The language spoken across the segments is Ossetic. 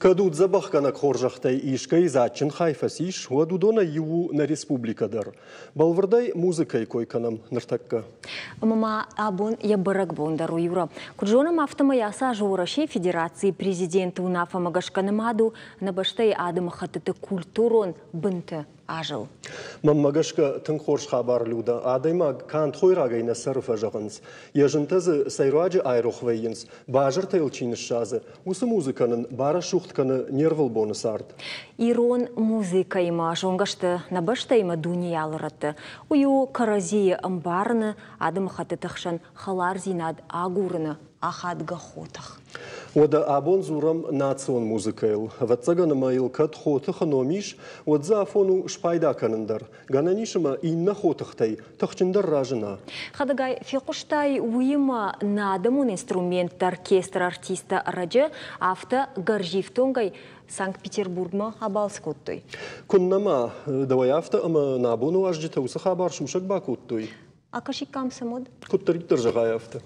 Кӕд уддзӕбӕхгӕнӕг хорзӕхтӕй искӕй дзаджджын хай фӕцис, уӕд уыдонӕй иу у нӕ республикӕ дӕр. Бӕлвырдӕй музыкӕйы кой кӕнӕм ныртӕккӕ. Ӕмӕ ма абон йӕ бӕрӕгбон дӕр у, Юра. Куыд зонӕм, афтӕмӕй ацы аз Уӕрӕсейы Федерацийы Президенты уынаффӕмӕ гӕсгӕ нымад у нӕ бӕстӕйы адӕмыхӕттыты культурон бынты азыл. Мӕнмӕ гӕсгӕ, тынг хорз хабар, Люда. Адӕймаг канд хойрагӕй нӕ цӕры, фӕзӕгъынц. Йӕ зынтӕ дзы сӕйраджы айрох вӕййынц, базыртӕ йыл чи ныссадзы, уыцы музыкӕ нын барӕсугъд кӕны не рвылбоны цард. Ирон музыкӕимӕ зонгӕ сты нӕ бӕстӕимӕ дунейы алы рӕтты. Уый у кӕрӕдзийы ӕмбарыны, адӕмыхӕттыты хсӕн хӕлардзинад агурыны ахадгӕ хотых. Уӕдӕ абон дзурӕм национ музыкӕйыл. Ӕвӕццӕгӕн ӕмӕ йыл кӕд хотыхы ном ис, уӕд дзы афон у спайда кӕнын дӕр. Гӕнӕн ис ӕмӕ иннӕ хотыхтӕй тыхджындӕр разына. Хӕдӕгай, фехъуыстай, уыимӕ нӕ адӕмон инструментты оркестры артисттӕ ӕрӕджы афтӕ гӕрзифтонгӕй Санкт-Петербургмӕ абалц кодтой. Куыннӕ ма, дӕуӕй афтӕ ӕмӕ нӕ абоны уазджытӕ уыцы хабар сусӕг бакодтой? Акӕсиккам сӕм уӕд? Куыддӕриддӕр зӕгъай, афтӕ.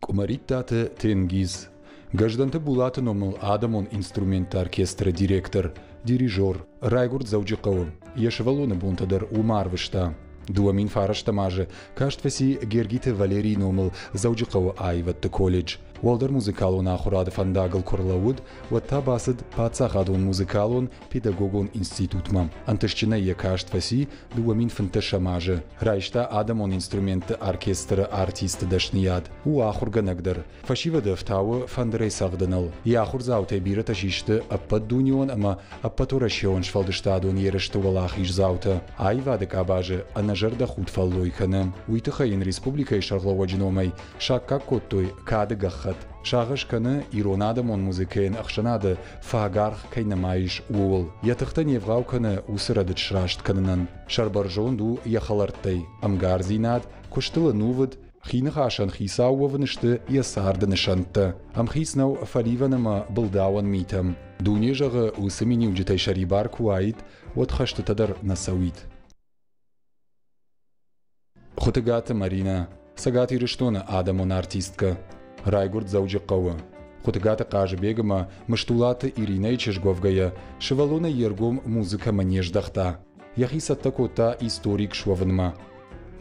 Къуымӕриттаты Тенгиз, Гӕздӕнты Булаты номыл адӕмон инструментты оркестры директор, дирижер, райгуырд Дзӕуджыхъӕуы. Йӕ сывӕллоны бонтӕ дӕр уым арвыста. 2009 азы каст фӕци Гергиты Валерийы номыл Дзӕуджыхъӕуы аивӕдты колледж. Уӕлдӕр музыкалон ахуырады фӕндагыл куы рлӕууыд, уӕд та бацыд паддзахадон музыкалон педагогон институтмӕ. Ӕнтыстджынӕй йӕ каст фӕци 2015 азы. Райста адӕмон инструментты оркестры артисты дӕсныйад. У ахуыргӕнӕг дӕр. Фӕсивӕды ӕфтауы фӕндырӕй цӕгъдыныл. Йӕ ахуырдзаутӕй бирӕтӕ систы ӕппӕтдунеон ӕмӕ ӕппӕтуӕрӕсеон сфӕлдыстадон ерысты уӕлахиздзаутӕ. Аивады къабазы ӕнӕзӕрдӕхудт фӕллой кӕны. Уый тыххӕй йын республикӕйы сӕргълӕууӕджы номӕй саккаг кодтой кады гӕххӕтт. Сагъӕс кӕны, ирон адӕмон музыкӕйӕн ӕхсӕнады фаг аргъ кӕй нӕма ис, ууыл. Йӕ тыхтӕ не вгъау кӕны уыцы рӕдыд сраст кӕнынӕн. Сӕрбӕрзонд у йӕ хӕлӕрттӕй. Ӕмгардзинад, куыстыл ӕнувыд, хи ныхасӕн хицау уӕвын сты йӕ царды нысӕнттӕ. Ӕмхиц нӕу фӕливӕн ӕмӕ былдауӕн митӕм. Дуне зӕгъы, уыцы миниуджытӕй сӕрибар куы уаид, уӕд хӕстытӕ дӕр нӕ цӕуид. Хуытыгаты Маринӕ, Цӕгат Ирыстоны адӕмон артисткӕ, райгуырд Дзӕуджыхъӕуы. Хуытыгаты Хъазыбег ӕмӕ Мыстулаты Иринӕйы чызг уӕвгӕйӕ, сывӕллонӕй йе ргом музыкӕмӕ не здӕхта. Йӕхи цӕттӕ кодта историк суӕвынмӕ.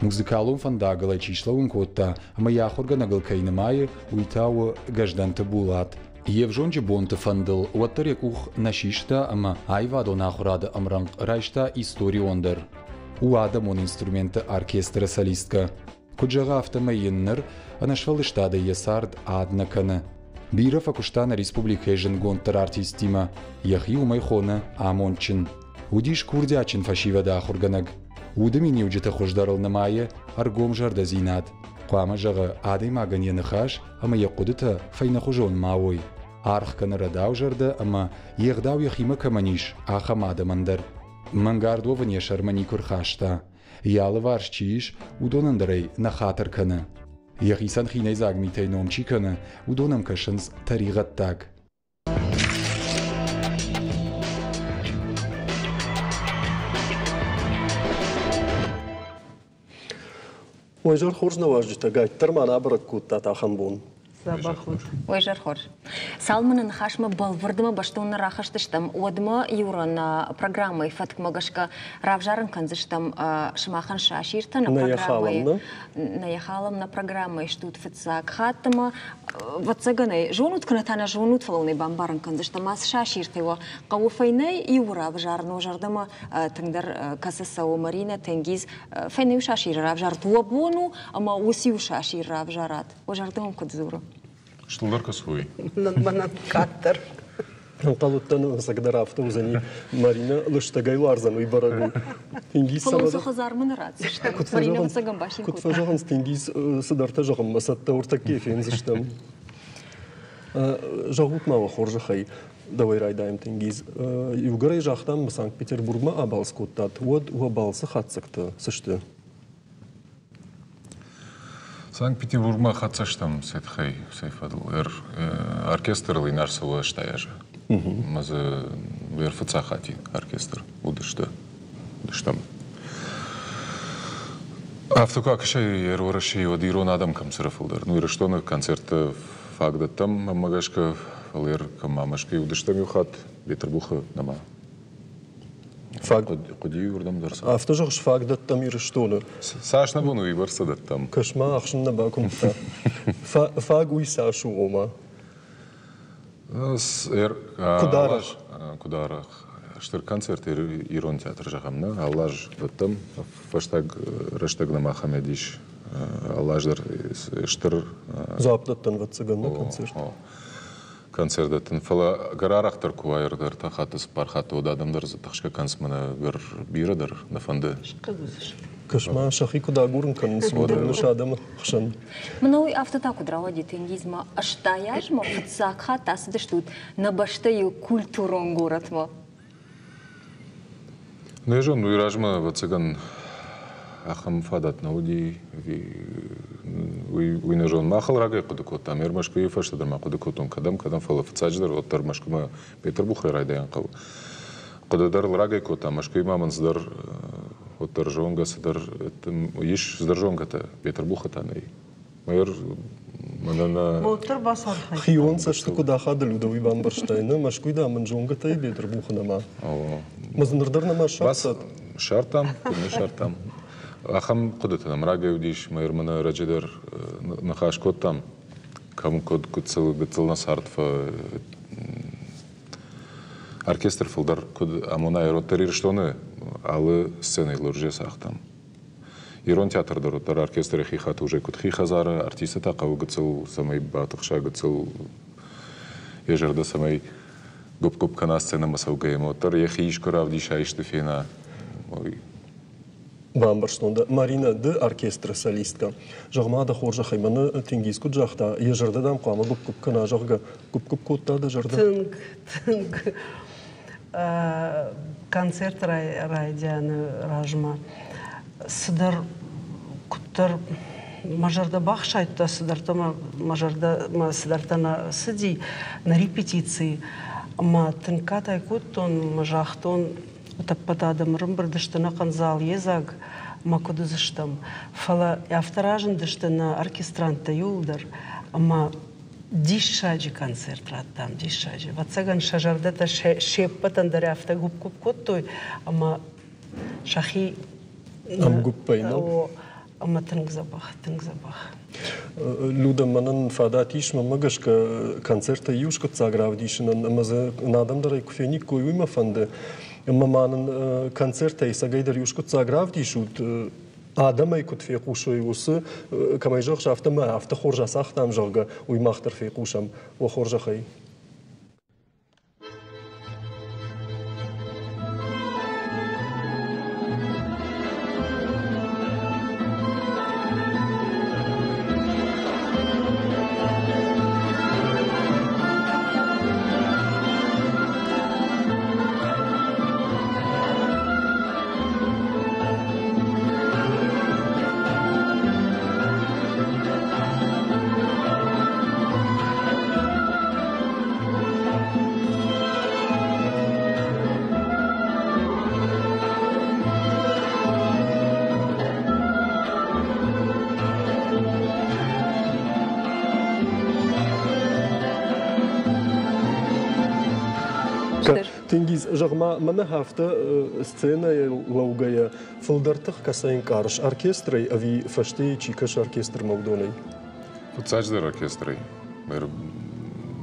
Музыкалон фӕндагыл ӕй чи слӕууын кодта ӕмӕ йӕ ахуыргӕнӕгыл кӕй нымайы, уый та у Гӕздӕнты Булат. Йе взонджы бонты фӕндыл уӕддӕр йӕ къух нӕ систа ӕмӕ аивадон ахуырады ӕмрӕнхъ райста историон дӕр. У адӕмон инструментты оркестры солисткӕ. Куыд зӕгъы, афтӕмӕй йын ныр ӕнӕсфӕлдыстадӕй йӕ цард ад нӕ кӕны. Бирӕ фӕкуыста нӕ республикӕйы зындгонддӕр артисттимӕ, йӕхи уымӕй хоны амондджын. Уыдис курдиатджын фӕсивӕды ахуыргӕнӕг. Уды миниуджыты хуыздӕрыл нымайы ӕргомзӕрдӕдзинад. Хъуамӕ зӕгъы, адӕймагӕн йӕ ныхас ӕмӕ йӕ хъуыдытӕ фӕйнӕхуызон ма уой. Аргъ кӕны рӕдаузӕрдӕ ӕмӕ йе гъдау йӕхимӕ кӕмӕн ис, ахӕм адӕмӕн дӕр. Мӕнгард уӕвын йӕ сӕрмӕ никуы рхаста. Йӕ алыварс чи ис, уыдонӕн дӕр ӕй нӕ хатыр кӕны. Йӕхицӕн хинӕйдзаг митӕй ном чи кӕны, уыдон ӕм кӕсынц тӕригъӕддаг. Уой зӕр хорз нӕ уазджытӕ, гайддӕр ма рабӕрӕг кодтат ахӕм бон. Дзӕбӕх уыд. Уой зӕр хорз. Цалынмӕ нӕ ныхасмӕ бӕлвырдмӕ бӕстон нӕ рахызтыстӕм, уӕдмӕ иу ран программӕйы фӕткмӕ гӕсгӕ равзарын кӕндзыстӕм сымахӕн сасиртӕ нӕ программӕйы. Нӕ йӕ халӕм нӕ программӕйы стут фыццаг хатт ӕмӕ ӕвӕццӕгӕн ӕй зонут кӕнӕ та нӕ зонут, фӕлӕ уын ӕй бамбарын кӕндзыстӕм. Ацы сасиртӕй уӕ хъӕуы фӕйнӕ иуы равзарын, уӕ зӕрдӕмӕ тынгдӕр кӕцы цӕуы, Маринӕ, Тенгиз, фӕйнӕ иу сасиры равзарут. Уӕ бон у ӕмӕ уыцы иу сасир равзарат. Уӕ зӕрдӕ уын куыд дзуры? Стылдӕр кӕцы уый? Мӕнӕн къаддӕр. Ӕнхъӕл уыдтӕн, ӕцӕгдӕр афтӕ уыдзӕни. Маринӕ лыстӕгӕй уарздзӕн, уый бӕрӕг у. Тенгиз Фӕлӕ уыцы хӕдзармӕ нӕ ратдзысты. Маринӕ ӕвӕццӕгӕн бацин куыд фӕзӕгъынц, Тенгиз цыдӕртӕ зӕгъынмӕ цӕттӕ уртӕккӕй фендзыстӕм. Зӕгъут ма уӕ хорзӕхӕй, дӕуӕй райдайӕм, Тенгиз. Иугӕр ӕй загътам, Санкт-Петербургмӕ абалц кодтат, уӕд уӕ балцы хатдзӕгтӕ цы сты? Санкт-Петербургмӕ хӕццӕ стӕм сӕ тыххӕй, сӕ фӕдыл. Оркестрыл ин ӕрцӕуы 80 азы. Ӕмӕ дзы ӕрфыццаг хатти оркестр уыдысты. Уыдыстӕм. Афтӕ куы акӕсай Уӕрӕсейы, уӕд ирон адӕм кӕм цӕры фылдӕр? Ну, Ирыстоны концертты Фаг дӕттӕм, мӕнмӕ гӕсгӕ, фӕлӕ кӕм Мӕскуыйы уыдыстӕм иу хатт, Бетъырбухы нӕма. Фаг хъуыди уырдӕм дӕр. Афтӕ зӕгъыс, фаг дӕттӕм Ирыстоны. Цас нӕ бон уыйбӕрц дӕттӕм. Кӕс-ма, ӕхсын нӕ бакуымдта. Фаг уый цас у, ома? Куыд арӕх? Куыд арӕх? Стыр концерт ирон театр зӕгъӕм, нӕ? Алы аз дӕттӕм. Фӕстаг рӕстӕг нӕм ахӕм ис. Алы аз дӕр стыр... Дзуапп дӕттӕн, ӕвӕццӕгӕн, нӕ концерт. Концерт дӕттын. Фӕлӕ ӕгӕр арӕхдӕр куы уа ӕртӕ хатты, цыппар хатты, уӕд адӕм дӕр дзы тыхсгӕ кӕнынц, мӕнӕ ӕгӕр бирӕ дӕр нӕ фӕнды. Кӕс-ма, сӕхи куыд агурын кӕнынц, уыдон адӕмы хсӕн. Мӕнӕ уый афтӕ та куыд рауади Тенгизмӕ? 80 азмӕ фыццаг хатт ацыдыстут нӕ бӕстӕйы культурон горӕтмӕ. Не зонын, уый размӕ, ӕвӕццӕгӕн, ахӕм фадат нӕ уыди, уый нӕ зонын. Мах ыл рагӕй хъуыды кодтам. Ӕр Мӕскуыйы фӕстӕдӕр ма хъуыды кодтон, кӕдӕм, кӕдӕм, фӕлӕ фыццаджыдӕр уӕддӕр Мӕскуымӕ Петербургӕй райдайӕн хъӕуы. Хъуыды дӕр ыл рагӕй кодтам, Мӕскуыйы ма мын цыдӕр уӕддӕр зонгӕ цыдӕр ис, цыдӕр зонгӕтӕ Петербургы та нӕй. Мэр мӕнӕ Уӕддӕр бацархайдта. Хион цӕсты куыд ахады Людӕ, уый бамбӕрстай, нӕ? Мӕскуыйы, дам, мын зонгӕтӕй Бетъырбухы нӕма. Мӕ дзы ныр дӕр нӕма ссардтат? Ссардтам, куыд не ссардтам. Ахӕм хъуыдытӕ нӕм рагӕй уыдис, мэр мӕнӕ ӕрӕджы дӕр ныхас кодтам, кӕм куыд гыццыл гыццыл нӕ цард оркестр фылдӕр куыд амона, уӕддӕр Ирыстоны алы сценӕйыл уже цагътам. Ирон театр дӕр уӕддӕр оркестры хи хатт уже куыд хи хӕдзары, артисты та хъӕуы гыццыл, цӕмӕй батыхса гыццыл йӕ зӕрдӕ, цӕмӕй гуыпп-гуыпп кӕна сценӕмӕ цӕугӕйӕ, уӕддӕр йӕхи искуы равдиса, исты фена. Бамбӕрстон дӕ. Марина, ды оркестры солисткӕ. Зӕгъ-ма дӕ хорзӕхӕй, мӕнӕ Тенгиз куыд загъта, йӕ зӕрдӕ дӕм хъуамӕ гуыпп-гуыпп кӕна, зӕгъгӕ, гуыпп-гуыпп кодта дӕ зӕрдӕ? Тынг, тынг. Концерт райдианы размӕ цыдӕр куыддӕр мӕ зӕрдӕ бахсайдта, цыдӕртӕ мӕ зӕрдӕмӕ цыдӕртӕ нӕ цыди нӕ репетицийы. Ӕмӕ тынг катай кодтон, мӕ загътон, утӕппӕт адӕм ӕрӕмбырд сты ӕнӕхъӕн зал йедзаг, мӕ куыд уыдзыстӕм. Фӕлӕ афтӕ разындысты нӕ оркестранттӕ иууылдӕр, ӕмӕ диссаджы концерт радтам, диссаджы. Ӕвӕццӕгӕн, сӕ зӕрдӕтӕ се ппӕтӕн дӕр афтӕ гуыпп-гуыпп кодтой, ӕмӕ сӕхи ӕмгуыппӕй, нӕ? Ӕмӕ тынг дзӕбӕх, тынг дзӕбӕх. Люда, мӕнӕн фадат ис, мӕнмӕ гӕсгӕ, концертӕй иу скъуыддзаг равдисынӕн, ӕмӕ дзы адӕм дӕр ӕй куы фениккой, уый мӕ фӕнды. Ӕмӕ ма нын концертӕй цӕгӕйдӕр иу скъуыддзаг равдисут, адӕмӕй куыд фехъусой, уыцы, кӕмӕй зӕгъыс, афтӕ мӕ афтӕ хорз ацагътам, зӕгъгӕ, уый мах дӕр фехъусӕм. Уӕ хорзӕхӕй. Тенгиз, зӕгъ-ма, мӕнӕ афтӕ сценӕйыл лӕугӕйӕ фылдӕр тых кӕцӕй ӕнкъарыс, оркестрӕй ӕви фӕстейы чи кӕсы оркестрмӕ, уыдонӕй? Фыццаджыдӕр оркестрӕй.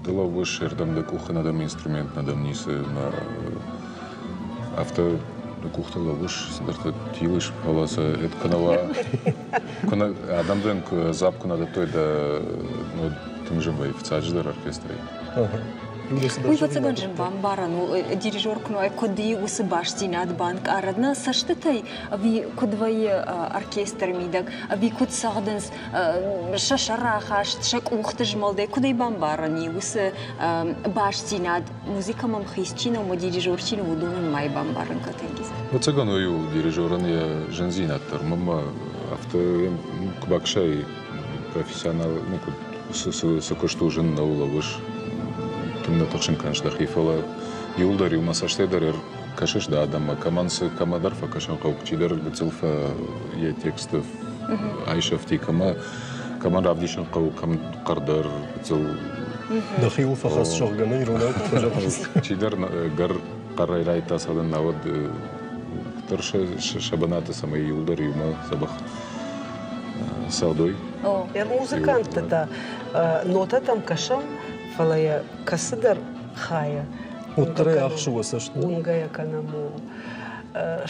Ды лӕууыс, ӕрдӕм дӕ къухы нӕдӕм инструмент, нӕдӕм ницы. Афтӕ дӕ къухты лӕууыс, цыдӕртӕ тилыс, фӕлӕ сӕ ӕд куы нӕ уа, куы нӕ, адӕм дын дзуапп куы нӕ дӕттой, дӕ тынг зын вӕййы фыццаджыдӕр оркестрӕй. Уый ӕвӕццӕгӕн зын бамбарӕн у, дирижер куы уай, куыд и уыцы бастдзинад банкъарӕд нӕ цӕстытӕй, ӕви куыд вӕййы оркестры мидӕг, ӕви куыд цӕгъдынц сӕ сӕрахаст, сӕ къухты змӕлдӕй, куыд ӕй бамбарӕн и уыцы бастдзинад, музыкӕмӕ ӕмхиц чи нӕу ӕмӕ дирижер чи нӕу, уыдонӕн ма бамбарын кӕн, Тенгиз? Ӕвӕццӕгӕн уый у дирижерӕн йӕ зындзинад дӕр. Мӕнмӕ афтӕ куы бакӕсай профессионал, ну, куыд цы куыст у, зын нӕу, лӕууыс, тынг нӕ тыхсын кӕныс дӕхи, фӕлӕ иуылдӕр иумӕ цӕстӕй дӕр кӕсыс дӕ адӕммӕ, кӕмӕн цы, кӕмӕдӕр фӕкӕсын хъӕуы, чидӕр гыццыл йӕ тексты айсӕфти, кӕмӕ Кӕмӕн равдисын хъӕуы, кӕм хъӕрдӕр, гыццыл. Дӕхиуыл фӕхӕц, зӕгъгӕ, нӕ иронау куыд фӕзӕгъынц. Чидӕр гӕр хъӕрӕй райдта цӕгъдын, науӕд куыддӕр сӕ бынаты, цӕмӕй иуылдӕр иумӕ дзӕбӕх цӕгъдой. Музыканттӕ та нотӕтӕм кӕсӕм, фӕлӕ йӕ кӕцыдӕр хайӕ Уӕддӕр ӕй ахсы уӕ цӕст. Уынгӕ йӕ кӕнӕм.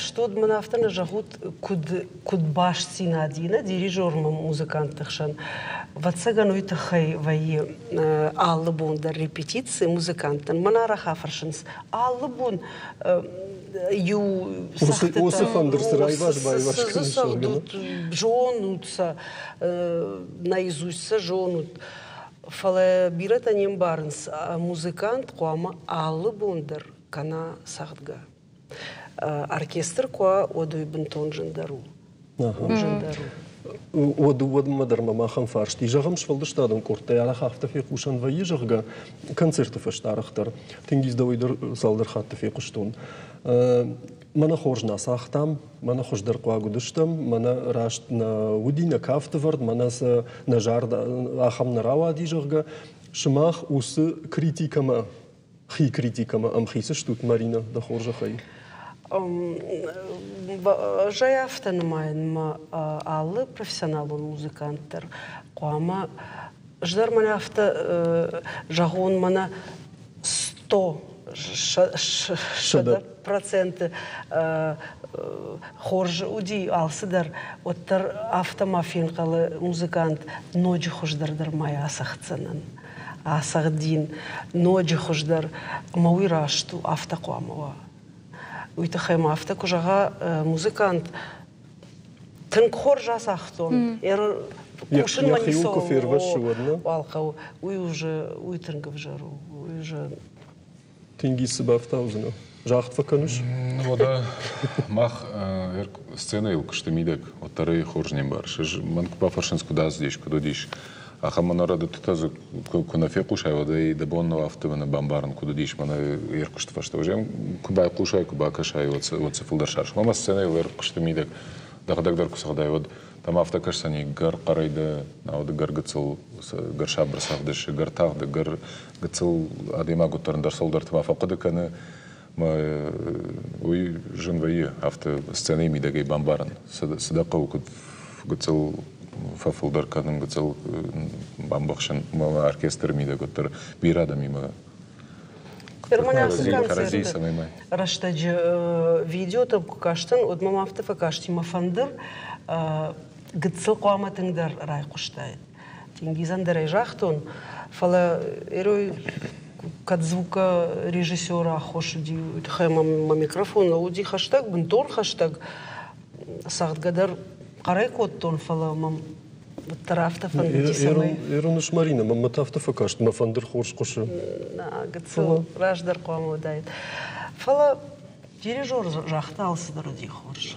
Стод мын афтӕ нӕ зӕгъут, куыд куыд бастдзинад и нӕ дирижермӕ музыкантты хсӕн. Ӕвӕццӕгӕн, уый тыххӕй вӕййы алы бон дӕр репетици музыканттӕн. Мӕн арӕх афӕрсынц, алы бон иу уыцы фӕндыр цы райваз-байваз кӕныс, зонут сӕ, наизусть сӕ зонут. Фӕлӕ бирӕтӕ не мбарынц, музыкант хъуамӕ алы бон дӕр кӕна цӕгъдгӕ. Оркестр куы уа, уӕд уый бынтон зындӕр у. Зындӕр у. Уӕд уӕдмӕ дӕр мӕм ахӕм фарст и. Зӕгъӕм, сфӕлдыстадон къордтӕй арӕх афтӕ фехъусӕн вӕййы, зӕгъгӕ, концерты фӕстӕ арӕхдӕр. Тенгиз дӕуӕй дӕр цалдӕр хатты фехъуыстон. Мӕнӕ хорз нӕ цагътам, мӕнӕ хуыздӕр хъуаг уыдыстӕм, мӕнӕ раст нӕ уыди нӕ кафтывӕрд, мӕнӕ сӕ нӕ зард ахӕм нӕ рауади, зӕгъгӕ. Сымах уыцы критикӕмӕ хи критикӕмӕ ӕмхиц стут, Марина, дӕ хорзӕхӕй? Ӕз ӕй афтӕ нымайын, мӕ алы профессионалон музыкант дӕр хъуамӕ ӕз дӕр мӕнӕ афтӕ зӕгъон, мӕнӕ 100% хорз уыди алцыдӕр, уӕддӕр афтӕ ма фенхъӕлы музыкант ноджы хуыздӕр дӕр ма йӕ ацӕгъддзӕнӕн. Ацӕгъдин ноджы хуыздӕр, ӕмӕ уый раст у, афтӕ хъуамӕ уа. Уый тыххӕй ма афтӕ куы зӕгъа музыкант, тынг хорз ацагътон, кусынмӕ ницӕуыл хъӕуы, уый уже уый тынг ӕвзӕр у, уый уже Тенгиз, цы бафтаудзынӕ? Загъд фӕкӕныс? Уӕдӕ мах сценӕйыл куысты мидӕг, уӕддӕр ӕй хорз не мбарыс. Ӕз мӕн куы бафӕрсынц, куыд ацыдис, куыд уыдис, ахӕм ӕнӕрӕдыдтытӕ дзы куы нӕ фехъусай, уӕд ӕй дӕ бон нӕу афтӕ мӕнӕ бамбарын, куыд уыдис мӕнӕ ӕркуысты фӕстӕ. Уӕзӕм куы байхъусай, куы бакӕсай, уӕд цы фылдӕр сарс. Мӕ сценӕйыл ӕркуысты мидӕг дӕхӕдӕг дӕр куы сыгъдай, уӕд дӕм афтӕ кӕсдзӕни, гӕр хъӕрӕй дӕ, науӕд гӕр гыццыл, гӕр сабыр цӕгъдыс, гӕр тагъд, гӕр гыццыл адӕймаг уӕддӕр ӕндӕр цӕуылдӕрты ма фӕхъуыды кӕны, мӕ уый зын вӕййы афтӕ сценӕйы мидӕгӕй бамбарын, цы дӕ хъӕуы, куыд гыццыл фӕфылдӕр кӕнын, гыццыл бамбӕхсын мӕ оркестры мидӕг уӕддӕр бирӕ адӕмимӕ. Перманӕсы концерты рӕстӕджы видеотӕм куы кастӕн, уӕд мӕм афтӕ фӕкасти, мӕ фӕндыр гыццыл хъуамӕ тынгдӕр райхъуыстаид. Тенгизӕн дӕр ӕй загътон, фӕлӕ эрой кӕд звукорежиссеры аххос уыди, уый тыххӕй мӕ микрофон уыди хӕстӕг, бынтон хӕстӕг. Цӕгъдгӕ дӕр хъӕрӕй кодтон, фӕлӕ мӕм уӕддӕр афтӕ фӕндыди, цӕмӕй... Ироныс, Марина, мӕнмӕ та афтӕ фӕкаст, мӕ фӕндыр хорз хъуысы. Нӕ, гыццыл раздӕр хъуамӕ уыдаид. Фӕлӕ дирижер загъта, алцыдӕр уыди хорз.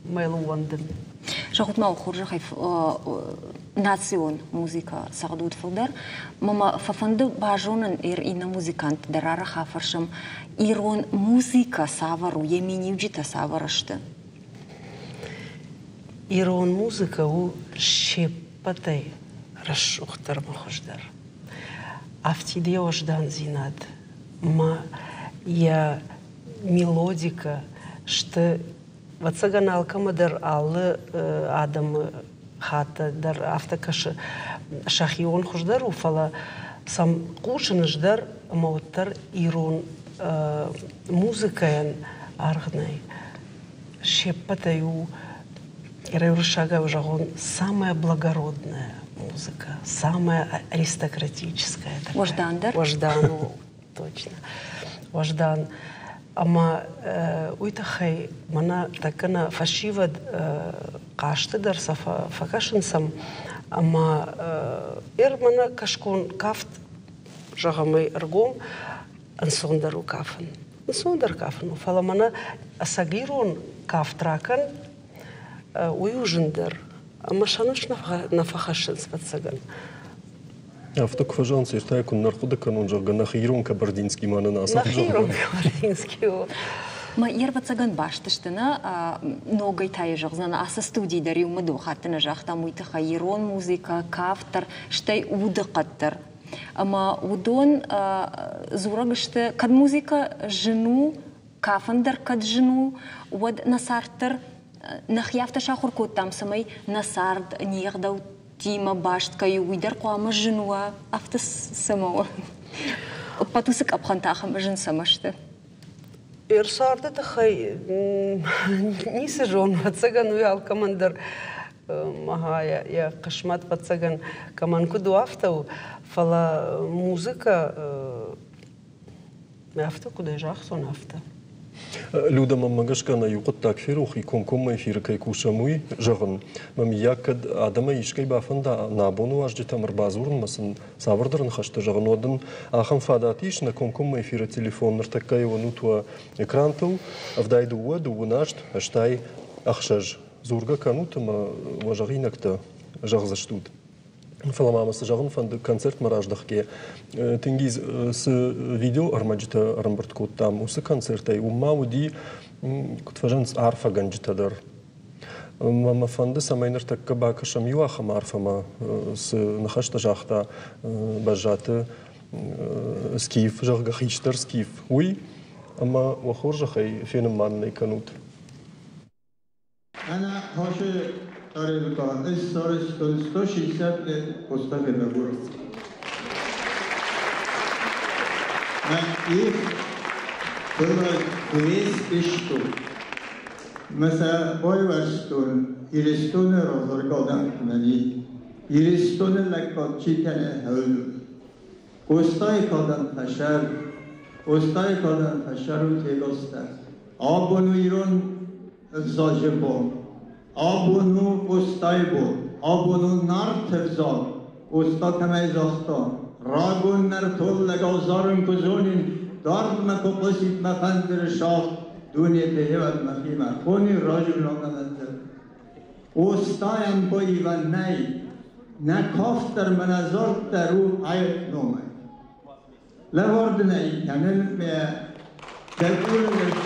Мӕ ууӕндын. Зӕгъут ма, хорзӕхӕй национ музыкӕ цӕгъдут фылдӕр. Мӕ фӕфӕнды базонын, иннӕ музыкантты дӕр арӕх афӕрсӕм, ирон музыкӕ цавӕр у, йӕ миниуджытӕ цавӕр сты? Ирон музыкӕ у се ппӕтӕй рӕсугъддӕр ӕмӕ хуыздӕр. Афтид йӕ уӕздандзинад ӕмӕ йӕ мелодикӕ сты, ӕвӕццӕгӕн, алкӕмӕ дӕр алы адӕмы хатт дӕр афтӕ кӕсы, сӕхион хуыздӕр у, фӕлӕ сӕм хъусын ӕз дӕр ӕмӕ уӕддӕр ирон музыкӕйӕн аргъ нӕй. Се ппӕтӕй у, уырыссагау зӕгъон, самая благородная музыка, самая аристократическая. Уӕздан дӕр? Уӕздан у, точно. Уӕздан. Ӕмӕ уый тыххӕй мӕнӕ тӕккӕ нӕ фӕсивӕд хъазты дӕр сӕ фӕкӕсынц ӕм ӕмӕ ӕр мӕнӕ кӕсгон кафт, зӕгъӕм ӕй ӕргом, ӕнцондӕр у кафын. Ӕнцондӕр кафын у, фӕлӕ мӕнӕ ӕцӕг ирон кафт ракӕн, уый у зындӕр. Ӕмӕ сӕ ныфс нӕ фӕхӕссынц, ӕвӕццӕгӕн. Афтӕ куы фӕзӕгъынц, ӕртӕ куы нӕ рхъуыды кӕнон, зӕгъгӕ, нӕхи ирон Кабардинский ма нын ацы Нӕхи ирон Кабардинский у. Мӕ ӕрвӕццӕгӕн баст сты нӕ ногӕй та йӕ зӕгъдзынӕн, ацы студийы дӕр иумӕ дыууӕ хатты нӕ загътам уый тыххӕй ирон музыкӕ, кафт дӕр, стӕй удыхъӕд дӕр. Ӕмӕ уыдон дзурӕг сты, кӕд музыкӕ зын у, кафын дӕр кӕд зын у, уӕд нӕ цард дӕр нӕхи афтӕ сахуыр кодтам, цӕмӕй нӕ цард не гъдӕуттимӕ баст кӕй у, уый дӕр хъуамӕ зын уа, афтӕ цӕмӕ у? Ӕппӕт уыцы къӕпхӕнтӕ ахӕм зын цӕмӕ сты? Ӕрцарды тыххӕй ницы зонын, ӕвӕццӕгӕн, уый алкӕмӕн дӕр йӕ хъысмӕт, ӕвӕццӕгӕн, кӕмӕн куыд у, афтӕ у. Фӕлӕ музыкӕ афтӕ куыдӕй загътон, афтӕ. Люда, мӕнмӕ гӕсгӕ нӕ иу хъуыддаг ферох и, комкоммӕ эфиры кӕй кусӕм, уый зӕгъын. Мӕ мыййаг, кӕд адӕмӕй искӕй бафӕнда нӕ абоны уазджытӕм ӕрбадзурынмӕ сын цавӕрдӕр ныхӕстӕ зӕгъын, уӕд ын ахӕм фадат ис, нӕ комкоммӕ эфиры телефон ныртӕккӕйы уынут уӕ экрантыл 72 28 86. Дзургӕ кӕнут ӕмӕ уӕ зӕгъинӕгтӕ зӕгъдзыстут. Фӕлӕ ма мӕ цы зӕгъын фӕнды, концертмӕ раздӕхгӕйӕ, Тенгиз, цы видеоӕрмӕджытӕ ӕрӕмбырд кодтам, уыцы концертӕй уым ма уыди, куыд фӕзӕгъынц, арфӕгӕнджытӕ дӕр. Мӕ мӕ фӕнды, цӕмӕй ныртӕккӕ бакӕсӕм иу ахӕм арфӕмӕ, цы ныхӕстӕ загъта Бӕззаты Скиф, зӕгъгӕ, хистӕр Скиф, уый, ӕмӕ уӕ хорзӕхӕй фенын ма нын ӕй кӕнут. Она хочет тарелка 160 лет поставила город. Их было 200 штук. Mesela Boyverstun, Ирыстон розоргалдан Ирыстоны лӕггад чи кӕны хӕлд. Къостайы кадӕн фӕсӕр, Къостайы кадӕн фӕсӕр у Телостӕ. Абон у ирон ӕвзаджы бон. Абон у Къостайы бон. Абон у Нарты взаг. Къоста кӕмӕй загъта, рагон нӕртон лӕгау зарын куы зонин, дардмӕ куы хъуысид мӕ фӕндыры сагъд, дуне фехъуад мӕхимӕ, хонин раджы Къостайӕн баивӕн нӕй, нӕ кафт дӕр мӕ нӕ зард дӕр у аив номӕй. Лӕвӕрд ын ӕй кӕнын мӕ дӕ